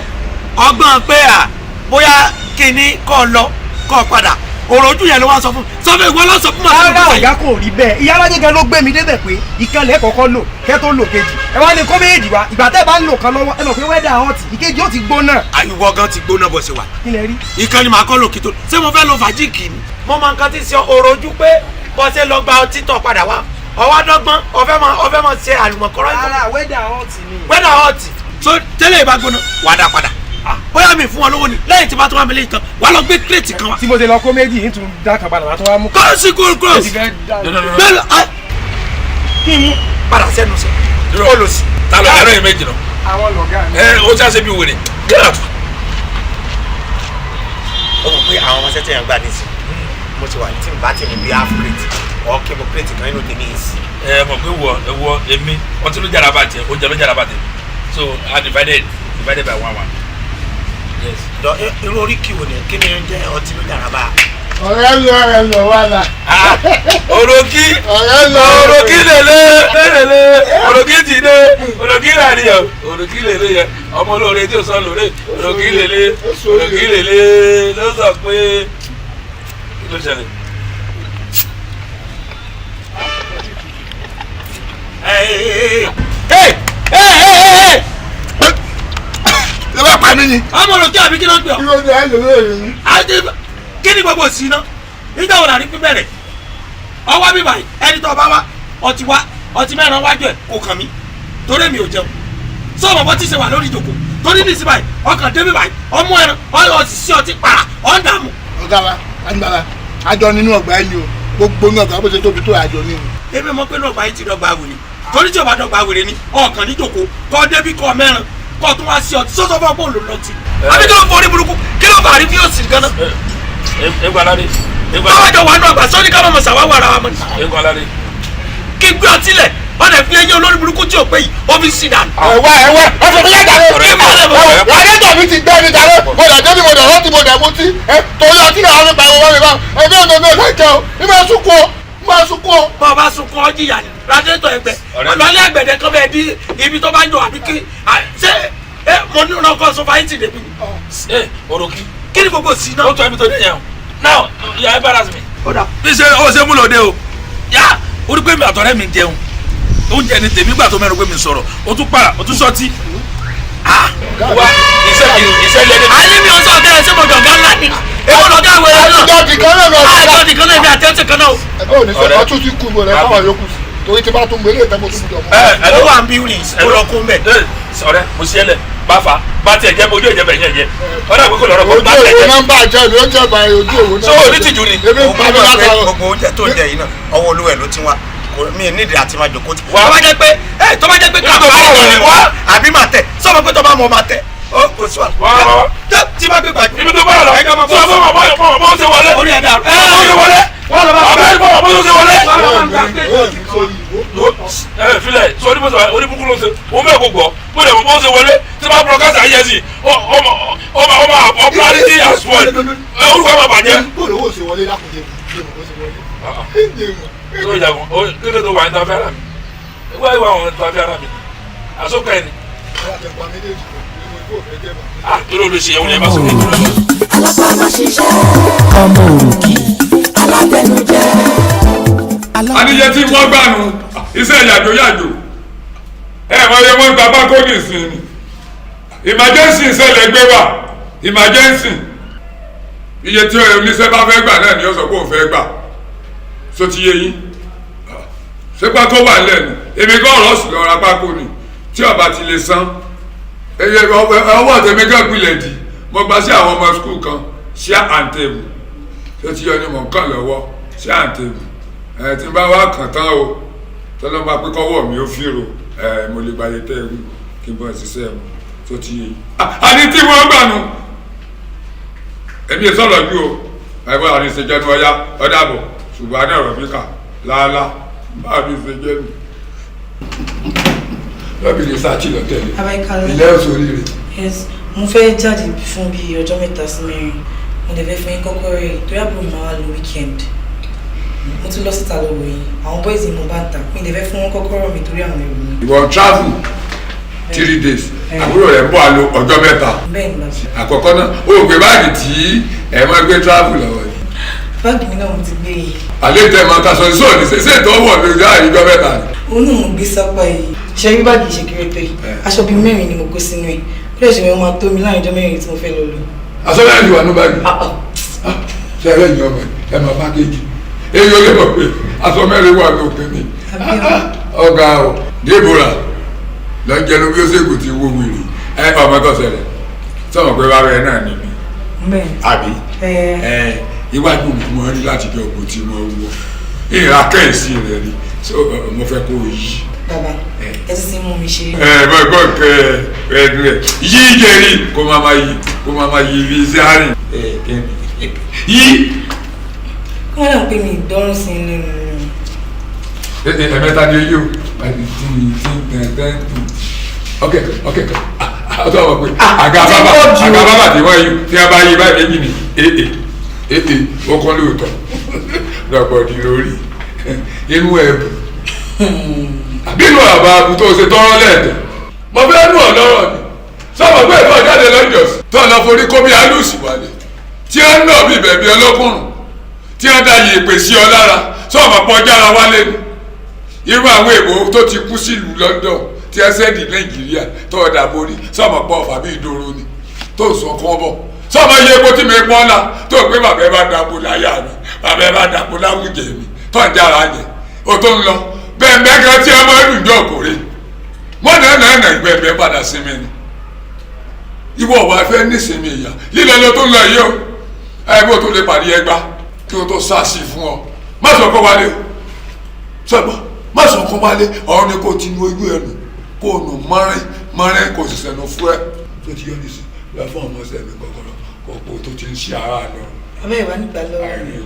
ọgbọ́n pé à bóyá kíní kọ́ lọ kọ́ padà, ọ̀rọ̀ ojú yẹn ló wá sọ fún mi, sọ fún ìwọ lọ sọ fún màá. Rárá ọ̀gá, kò rí bẹ́ẹ̀. Ìyálájẹ gan ló gbé mi débẹ̀ pé ìkànnì kọ̀ọ̀kan lò kẹ́ tó lò kejì, ẹ wá ní kó méjì wá. Ìgbà tẹ́ ẹ bá ń lò kan lọ́wọ́, ẹ mọ̀ pé wẹ́dà hot, ìkejì ó ti gbóná. Ìwọ gan ti gbóná bó ṣe wà. Kí lẹ rí? Ìkànnì màá kọ́ lò kí tó ṣé mo fẹ́ lo fàjíǹkì ni. Mo máa ń kan tí ń ṣe ọ̀rọ̀ ojú pé bó ṣe lọ gba ọtí tọ̀ padà wá, ọwọ́ dọ́gbọ́n ọ̀fẹ́ mọ ṣe àlùmọ̀kọ́rọ́. Rárá, wẹ́dà hot ni. Wẹ́dà hot so tẹ́lẹ̀ ìbá gbóná wà á dá padà, bóyá mi fún wọn lówó ni lẹ́yìn tí bá tún wá mi lè tán wà á lọ gbé kírètì kan wá. Tí mo ṣe lọ kó méjì yìí tún dá kan padà wá tún wá mú. Kọ́ sí kúrò kúrò bẹ́ẹ̀ kí n mú padà sẹ́nu sẹ́ olùsí. Ta ló dáná yẹn méjì náà? Àwọn lọ̀gá mi. Ẹ o ṣe àṣẹ bí wèrè. Get out. Ó mọ̀ pé àwọn ọmọ sẹ́tẹ̀ yẹn gbà nísìn, mo ti wà tí n bá ti mú bí half crate ọ̀ kí mo crate kan inú tèmi yìí sí. Ẹ mọ̀ pé wọ èmi ọtí ló jára bàjẹ́, oúnjẹ ló jára bàjẹ́, so I divided by 1-1. Yes. Dọ irú oríkì wo ni kí ni oúnjẹ ọtí ló jára bá? Ọ̀rẹ́ lọ wà lá. Òròkì òròkì lèlè lèlè òròkì ti dé òròkì làníyàn òròkì lèlè yẹ ọmọ olóore tí o sọ lóore òròkì lèlè òròkì lèlè ló sọ pé kí ló ṣẹlẹ̀. Ẹ bá pa mí ni. Ọmọ òròkì àbí kí ló ń pè ọ́? Irú oúnjẹ ẹ lè lóore ni. Kí ni gbogbo sí iná nígbà wo la rí pín bẹ̀rẹ̀ ọwọ́ mi báyìí, ẹni tó bá wá ọtí wá ọtí mẹ́rin wájú ẹ̀ kò kàn mí torí èmi ò jẹun sọ ọmọ tí ṣe wà lórí ìjòkó torí ní ìsìn báyìí ọkàn débi báyìí ọmọ ẹran ọtí sí ọtí para ọ̀ndàmù. Ọ̀gá wa agbára àjọ nínú ọgbà ẹni o, gbogbo nínú ọgbà bó ṣe tóbi tó àjọ nínú. Èmi mọ̀ pé inú ọgbà yìí ti dọ́gba wèrè torí tí o bá dọ́gba wèrè ni ọkàn níjòkó kọ́ débi kọ́ mẹ́rin kọ́ tún wá sí ọtí sọ́sọ́ fún ọgbọ́n lòlọ́tì àbí kí ló forí burúkú kí ló bá rí bí ó sì gan-an. Egun alade. Tọ́wọ́jọ wà nù ọgbà sọ́ni ká mọ̀mọ́ sàwáwò ara wa mọ̀ ní. Egun alade. Kí gbé ọtí lẹ̀ ọ̀nà fi eyín olórí burúkú tí ò pé yìí ó fi sí dànù. Ẹ̀wá ẹ̀wá ọ̀sẹ̀ mi yàgà rẹ̀ radiator mi ti gbẹ́ mi dàrẹ́ mo dà débi mo dà rántí mo dà mutí ẹ torí ọtí náà wọ́n mi pariwo wọ́n mi bá ẹgbẹ́ ọ̀nà mi ò fẹ́ jẹun mi máa sunkún o, mi máa sunkún o. Bọ́ ọ bá sunkún ọ jìyà ni radiator ẹgbẹ́ ọ̀nà àgbẹ̀dẹ kan bẹ́ẹ̀ di ibi tó bá ń jọ àbí kí ṣé mo ní ọkọ̀ sọfáìtì débi. Ẹ òròkì. Kí ni gbogbo sí náà? Ó tọ́ ẹbí tó dé yẹn o. Now you are embarrass me. Bí ṣe ó ṣe mú lòde o. Yá o rí pé mi àtọ̀rẹ́ mi jẹun. Oúnjẹ ni tèmi gbà tó mẹ́rin pé mi sọ̀rọ̀. O tún para o tún sọtí. Wá iṣẹ́ lẹ́dẹ̀. Ayé mi ò sọ ọ̀gá ẹ̀ ṣé mo jọ̀gá ńlá ni. Èwo lọ̀gá wẹ̀rẹ̀ náà? Àjọ dìkan náà lọ. Àjọ dìkan náà èmi àti ẹ̀ṣẹ̀ kan náà o. Ẹ ò ní sọ ọtún ti kú rẹ fáwọn yòókù sí torí tí bá tún gbélé ìtàn mo tún gbọdọ̀ mọ́. Ó wà ń bí wìrì ó lọ kún bẹ̀. Ọ̀rẹ́ mo ṣe é lẹ̀ bá fa bá tiẹ̀ jẹ́ ojú ẹ̀jẹ̀ bẹ̀ yẹn jẹ́ ọ̀rẹ́ àgbẹ̀kọ̀ lọ́rọ̀ kọ́ bá Ojú tiẹ̀ òwò jẹ́. náà ń bàjẹ́ ìlú ó jẹ́ bàjẹ́ ojú òwò náà. Ṣé o ní tìjú ni? Ebi ń pa mí látàárọ̀. Gbogbo oúnjẹ tó ń jẹ yìí náà ọwọ́ olúwẹ̀ ló ti wá, mi nídìí àti máa jòkó tí. Tó bá jẹ́ pé ẹ tó bá jẹ́ pé kàkà wá àbí máa tẹ̀ sọ́mọ pé tó bá mọ̀ máa tẹ̀ ó kò sí wàhálà. Tí bá gbé gbàgbé. Ibi tó bá lọ sọ fún ọmọ ọmọ ọmọ ṣe wọlé. Orí ẹ̀ dàrú. Ọmọ ṣe wọlé. Ọbẹ̀ ìbọn ọmọ tó ṣe wọlé. Ẹ filẹ̀ sọ ní bọ́sọ̀ oníbùkún ló ń ṣe òun bẹ́ẹ̀ kò gbọ́ bó dẹ̀ bó ṣe wọlé tí bá broadcast ayé sí ọmọ ọmọ ọmọ popularity as well orúkọ ẹ̀ máa bàjẹ́. Bóòlù owó ṣe wọlé lákòókò bó ṣe wọlé. Tó ìjàgbọ́n kí ló tó wà ní tàbí ara mi ìwà ìwà àwọn tàbí ara mi àsókò ẹni. Ah, torí olùsèyẹ̀wò ni ẹ bá sọ fún mi. Alápámáṣiṣẹ́. Ọmọ òrùkí. Alátẹnujẹ. Àníyẹ tí wọ́n gbà nù iṣẹ́ yàjò yàjò ẹ mọ iye wọ́n gba bákó nìsín ni emergency ìṣẹ̀lẹ̀ gbé wà emergency iye tí oníṣẹ́ bá fẹ́ gbà náà ni ó sọ pé òun fẹ́ gbà so ti yé yín ṣé pákó wà lẹ́nu èmi gan ọ̀rọ̀ sì lọ ra pákó ni tí ọba ti lè san ọwọ́ tèmi gan pilẹ̀ dì mo gba sí àwọn ọmọ skul kan sí àǹtẹ̀bù tó ti yọ ni mò ń kàn lọ́wọ́ sí àǹtẹ̀bù ẹ tí n bá wá kàn tán o tọ́lọ́ máa pé kọ́wọ́ mi ó fìrò ẹ mo lè gbayé tẹ́ ẹ wí kí n bọ́ ṣiṣẹ́ mu tó ti yé yín. Àní tí wọ́n gbà nù èmi ò sọ̀rọ̀ ju o ẹ̀gbọ́n àní ṣe jẹ́nu ọ̀yá ọ̀dàbọ̀ ṣùgbọ́n àní ọ̀rọ̀ mi kà láàlá bá mi ṣe jẹ́nu. Lọ́bì lè sáàtì lọ tẹ̀lé ilé ọ̀sùn oríire. Yes, mo fẹ́ jáde fún bíi ọjọ́ 3 sí 4. Mo dẹ̀ fẹ́ fún yín kọ́kọ́rọ́ yìí torí àbúrò mi máa wá lọ weekend. Mo tún lọ síta lọ wò yín. Àwọn boys ni mo bá ń tà. Mi dẹ̀ fẹ́ fún wọn kọ́kọ́rọ́ mi torí àwọn ẹrù mi. Ìwọ travel 3 days. Àbúrò rẹ̀ ń bọ̀ àlọ ọjọ́ 3. Bẹ́ẹ̀ ni bàbá. Àkọ́kọ́ náà, o ò gbé báàgì tí ẹ máa gbé travel lọ́wọ́ yìí. Báàgì mi náà mo ti gbé yìí. Àlẹ́ tẹ̀ máa ka sọ sí òní ṣe ṣe ìtọ́wọ̀ lójú àìjọ 3 ni. Òun náà mo gbé sápá yìí. Ṣé rí báàgì ṣe kéré tó yìí? Aṣọ bíi 4 ni mo kó sínú ẹ̀. Ó lè ṣe mi máa tó mi láàrin ọjọ́ 4 tí mo fẹ́ lọ lò. Aṣọ mẹ́rin wà ní báàgì. Ṣé ẹ lẹ́yìn ọmọ ẹ máa pákéjì? Èyí ò lè mọ̀ pé aṣọ mẹ́rin wà ní òpin mi. Ọ̀gá o, Deborah lọ ń jẹnu bí ó ṣègùn ti wo wèrè. Ẹ ọmọ tó ṣẹlẹ̀ sọ̀rọ̀ pé bàbá ẹ náà ni mi. Àbí iwájú mi mo rí láti jọ ògùn tí mo wọ. Ìrà kẹ́hìnsì rẹ̀ ni mo fẹ́ kó o yí. Bàbá ẹ ti sin mú mi ṣe. Ẹ bọ́ gbọ́ kẹ ẹ ẹ yí jẹrí kó máa ma yí kó máa ma yí bí sáré. Yí. Kí wọ́n náà pè mí ìdọ́rùn sí i lẹ́nu. Ẹ̀mẹ́ta ni yóò ok ok ọtọ wọ pé àga bàbà àga bàbà tí wọ́n yí tí wọ́n bá yí báyìí méjì ni ee ee ó kọ́ lóòótọ́ lọ́gbọ̀dì lórí inú ẹ̀bù àbínú àbá tó ṣe tọrọ lẹ́ẹ̀dẹ̀ mo fẹ́ nù ọ́ lọ́rọ̀ ni sọ́mọ pé ìfọ̀ jáde lọ́jọ́sí tó lọ forí kó bí alúùsì wálé tí ẹ ń nà bí bẹ̀bí ọlọ́kùnrùn tí ẹ ń da yèèpè sí ọ lára sọ́mọ pọ̀ jára wálé ni irú àwọn èèbò tó ti kú sílùú London tí ẹ sẹ́ẹ̀dì Nàìjíríà tó ọ̀dà borí sọ́mọ pọ̀ fàbí ìdòrò ni tó sọ kán bọ̀ sọ́mọ iye epo tí mi pọ́n la tó pé bàbá ẹ bá dàbò láyà mi bàbá ẹ bá dàbò láwùjẹ mi tó ń jára yẹn o tó ń lọ bẹ́ẹ̀ bẹ́ẹ̀ kan tí ẹ máa ń dùn ọkùnrin wọ́n náà náà náà bẹ́ẹ̀ padà sinmi ni ìwọ wà fẹ́ nísinmi ìyá lílẹ̀ lọ tó ń lọ yìí o ẹ bó tó lè pàdé ẹgbà kí o tó sáàsì fún ọ má sọ kó wálé o sọgbọ má sọ kó wálé ọ̀run ni kò ti nu ojú ẹnu kó o nù mọ́rin mọ́rin kò sì sẹ̀nu fún ẹ tó ti yọ nísìn lọ fún ọmọ sẹ́mi kọ̀kọ̀rọ̀ kó o tó ti ń ṣe ara lọ. Abẹ́ ìwà nígbà lọ́wọ́ rẹ̀.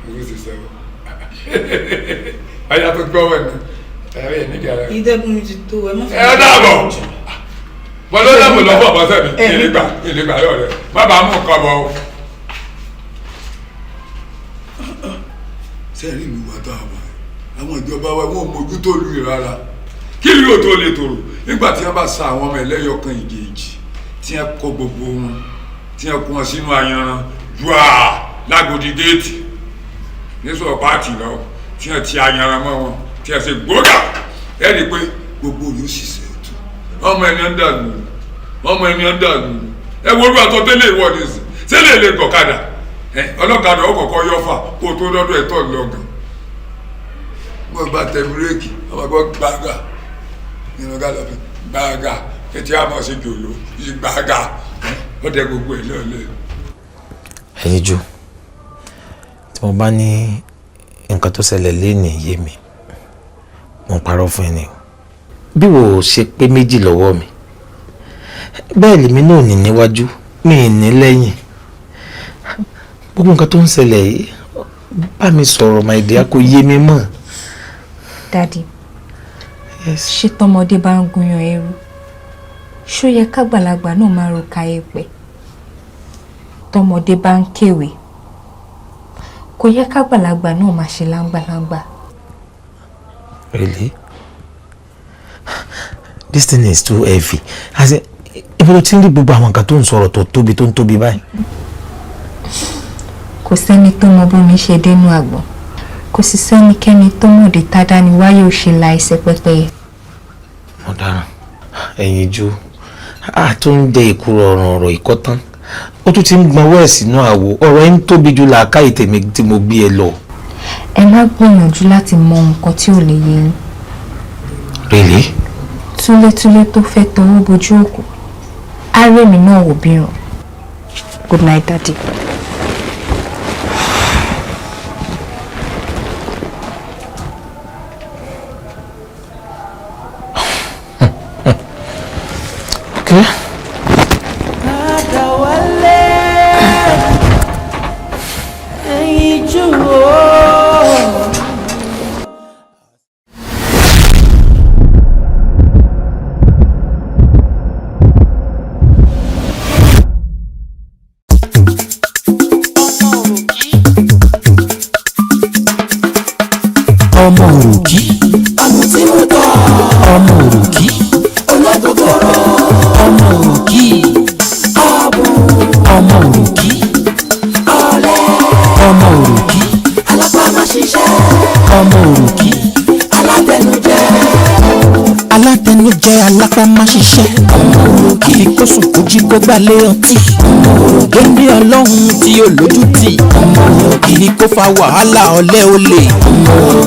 Owó ti sẹ́wọ́. Ayé tó gbọ́ wẹ̀ ni ẹ̀rọ yẹn nígbà rẹ̀. Ìdẹ́kun mi ti tó ẹ má fi. Ẹ dàbọ̀ bọ́lá dàbọ̀ lọ́wọ́ ọ̀bọ̀ sẹ́mi ìlígbà ìlígbà yọ̀ rẹ̀ má bàa mú nǹkan bọ̀ o. Sẹ́ẹ̀rì ìlú wa tá a wà àwọn ìjọba wa wọn ò mójútó lu ìrara kí ìlú ò tó lè tòrò nígbà tí wọ́n bá sa àwọn ọmọ ẹlẹ́yọkan ìjèèjì tí wọ́n kó gbogbo wọn tí wọ́n kó wọn sínú ayanran jùà lágòdì géètì nísọ̀ pààtì lọ tí wọ́n ti ayanran mọ́ wọn tí wọ́n ṣe gbógà ẹ rí i pé gbogbo yóò sì ṣètò ọmọ ẹni ń dàgbù ọmọ ẹni ń dàgbù ẹ wo olúwa tó tẹ́lẹ̀ ìwọ ni sí tẹ́lẹ̀ lè gọ̀kadà ọlọ́kadà ó kọ̀kọ́ yọ fà kó o tó dọ́dọ̀ ẹ̀ tọ́ lọ́gàn wọ́n gba tẹ búrẹ́kì wọ́n gbọ́ gbàgà nínú gálọ́pì gbàgà ètí àmọ́ sí jòló ìgbàgà ó dẹ gbogbo ẹ̀ lọ́ọ̀lẹ́. Ẹyinjú, tí mo bá ní nǹkan tó ṣẹlẹ̀ lénìí yé mi, mo ń parọ́ fún ẹ ni o. Bí wo ṣe pé méjì lọ́wọ́ mi, bẹ́ẹ̀ lèmi náà ní níwájú, mi ì ní lẹ́yìn. Gbogbo nǹkan tó ń ṣẹlẹ̀ yìí, bá mi sọ̀rọ̀, my dear, kò yé mi mọ́. Daddy, ṣé tọmọdé bá ń gúnyán ẹrú, ṣó yẹ kágbàlagbà náà máa ro ka ẹ̀pẹ̀? Tọmọdé bá ń kéwèé, kò yẹ kágbàlagbà náà máa ṣe láńgbàláńgbà. Really? This thing is too heavy. As in, ibo ló ti ń rí gbogbo àwọn nǹkan tó ń sọ̀rọ̀ tó tóbi, tó ń tóbi báyìí? Kò sẹ́ni tó mọ bómi ṣe dénú àgbọn, kò sì sẹ́nikẹ́ni tó mọ̀dé tádániwáyé ò ṣe la ẹsẹ̀ pẹ́pẹ́yẹ. Mo dáràn. Ẹ̀yin ju a tó ń jẹ ìkúrọ̀ ọ̀ràn ọ̀rọ̀ ìkọ́tán, ó tún ti ń gbọ́n wẹ́ẹ̀ sínú àwo. Ọ̀rọ̀ yẹn ń tóbi ju làákàyè tèmi tí mo gbé ẹ lọ. Ẹ má gbìyànjú láti mọ nǹkan tí ò lè yé yín. Really? Túlétúlé tó fẹ́ tọwọ́ bojú òkú, á rèmi náà wò bíràn. Good night, Daddy. Okay. Padà wálé, ẹ̀yin jù ó. Ọmọ òròkì, ọmọ tí mo tọ́, ọmọ òròkì, ológogoro, ọmọ òròkì, ọ̀bùn, ọmọ òròkì, ọ̀lẹ, ọmọ òròkì, alápámáṣiṣẹ́, ọmọ òròkì, alátẹnujẹ, alátẹnujẹ, alápámáṣiṣẹ́, ọmọ òròkì, kó sùn kó jí kó gbálé ọtí, ọmọ òròkì, géńdé ọlọ́run tí ó lójú tì, ọmọ òròkì ni kó fa wàhálà, ọ̀lẹ, olè,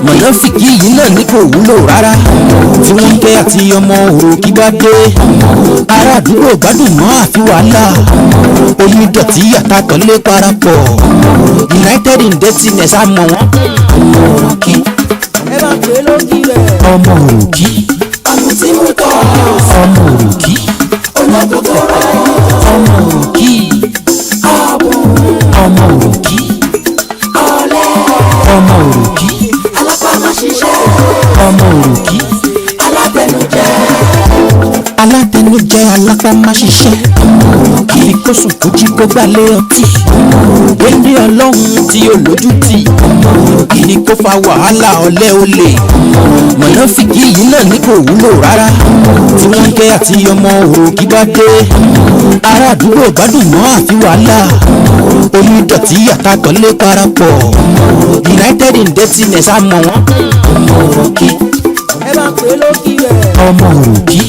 mọ̀nàfìkì yìí náà ní kò wúlò rárá. Tí wọ́n ń kẹ́ àti ọmọ òròkì bá dé, ará àdúgbò gbádùn mọ́ àfi wàhálà. Onídọ̀tí àtàkọ́lé parapọ̀, united in dirtiness, àmọ́ wọn. Ọmọ òròkì, Ẹ bá pè é lókì rẹ̀. Ọmọ òròkì, Ọmọ tí mo tọ́, ọmọ òròkì, ológogoro, ọmọ òròkì, ọ̀bùn, ọmọ òròkì, ọ̀lẹ, ọmọ òròkì, alápámáṣiṣẹ́, ọmọ òròkì, alátẹnujẹ, alátẹnujẹ, alápámáṣiṣẹ́, àfi kó sùn kó jí kó gbálé ọtí, géńdé ọlọ́run tí ó lójú tì ni kó fa wàhálà, ọ̀lẹ, olè, mọ̀nàfìkì yìí náà ní kò wúlò rárá. Tí wọ́n ń kẹ́ àti ọmọ òròkì bá dé, ará àdúgbò gbádùn mọ́ àfi wàhálà. Onídọ̀tí àtàkọ́lé parapọ̀, united in dirtiness, àmọ́ wọn. Ọmọ òròkì, Ẹ bá pè é lókì rẹ̀. Ọmọ òròkì.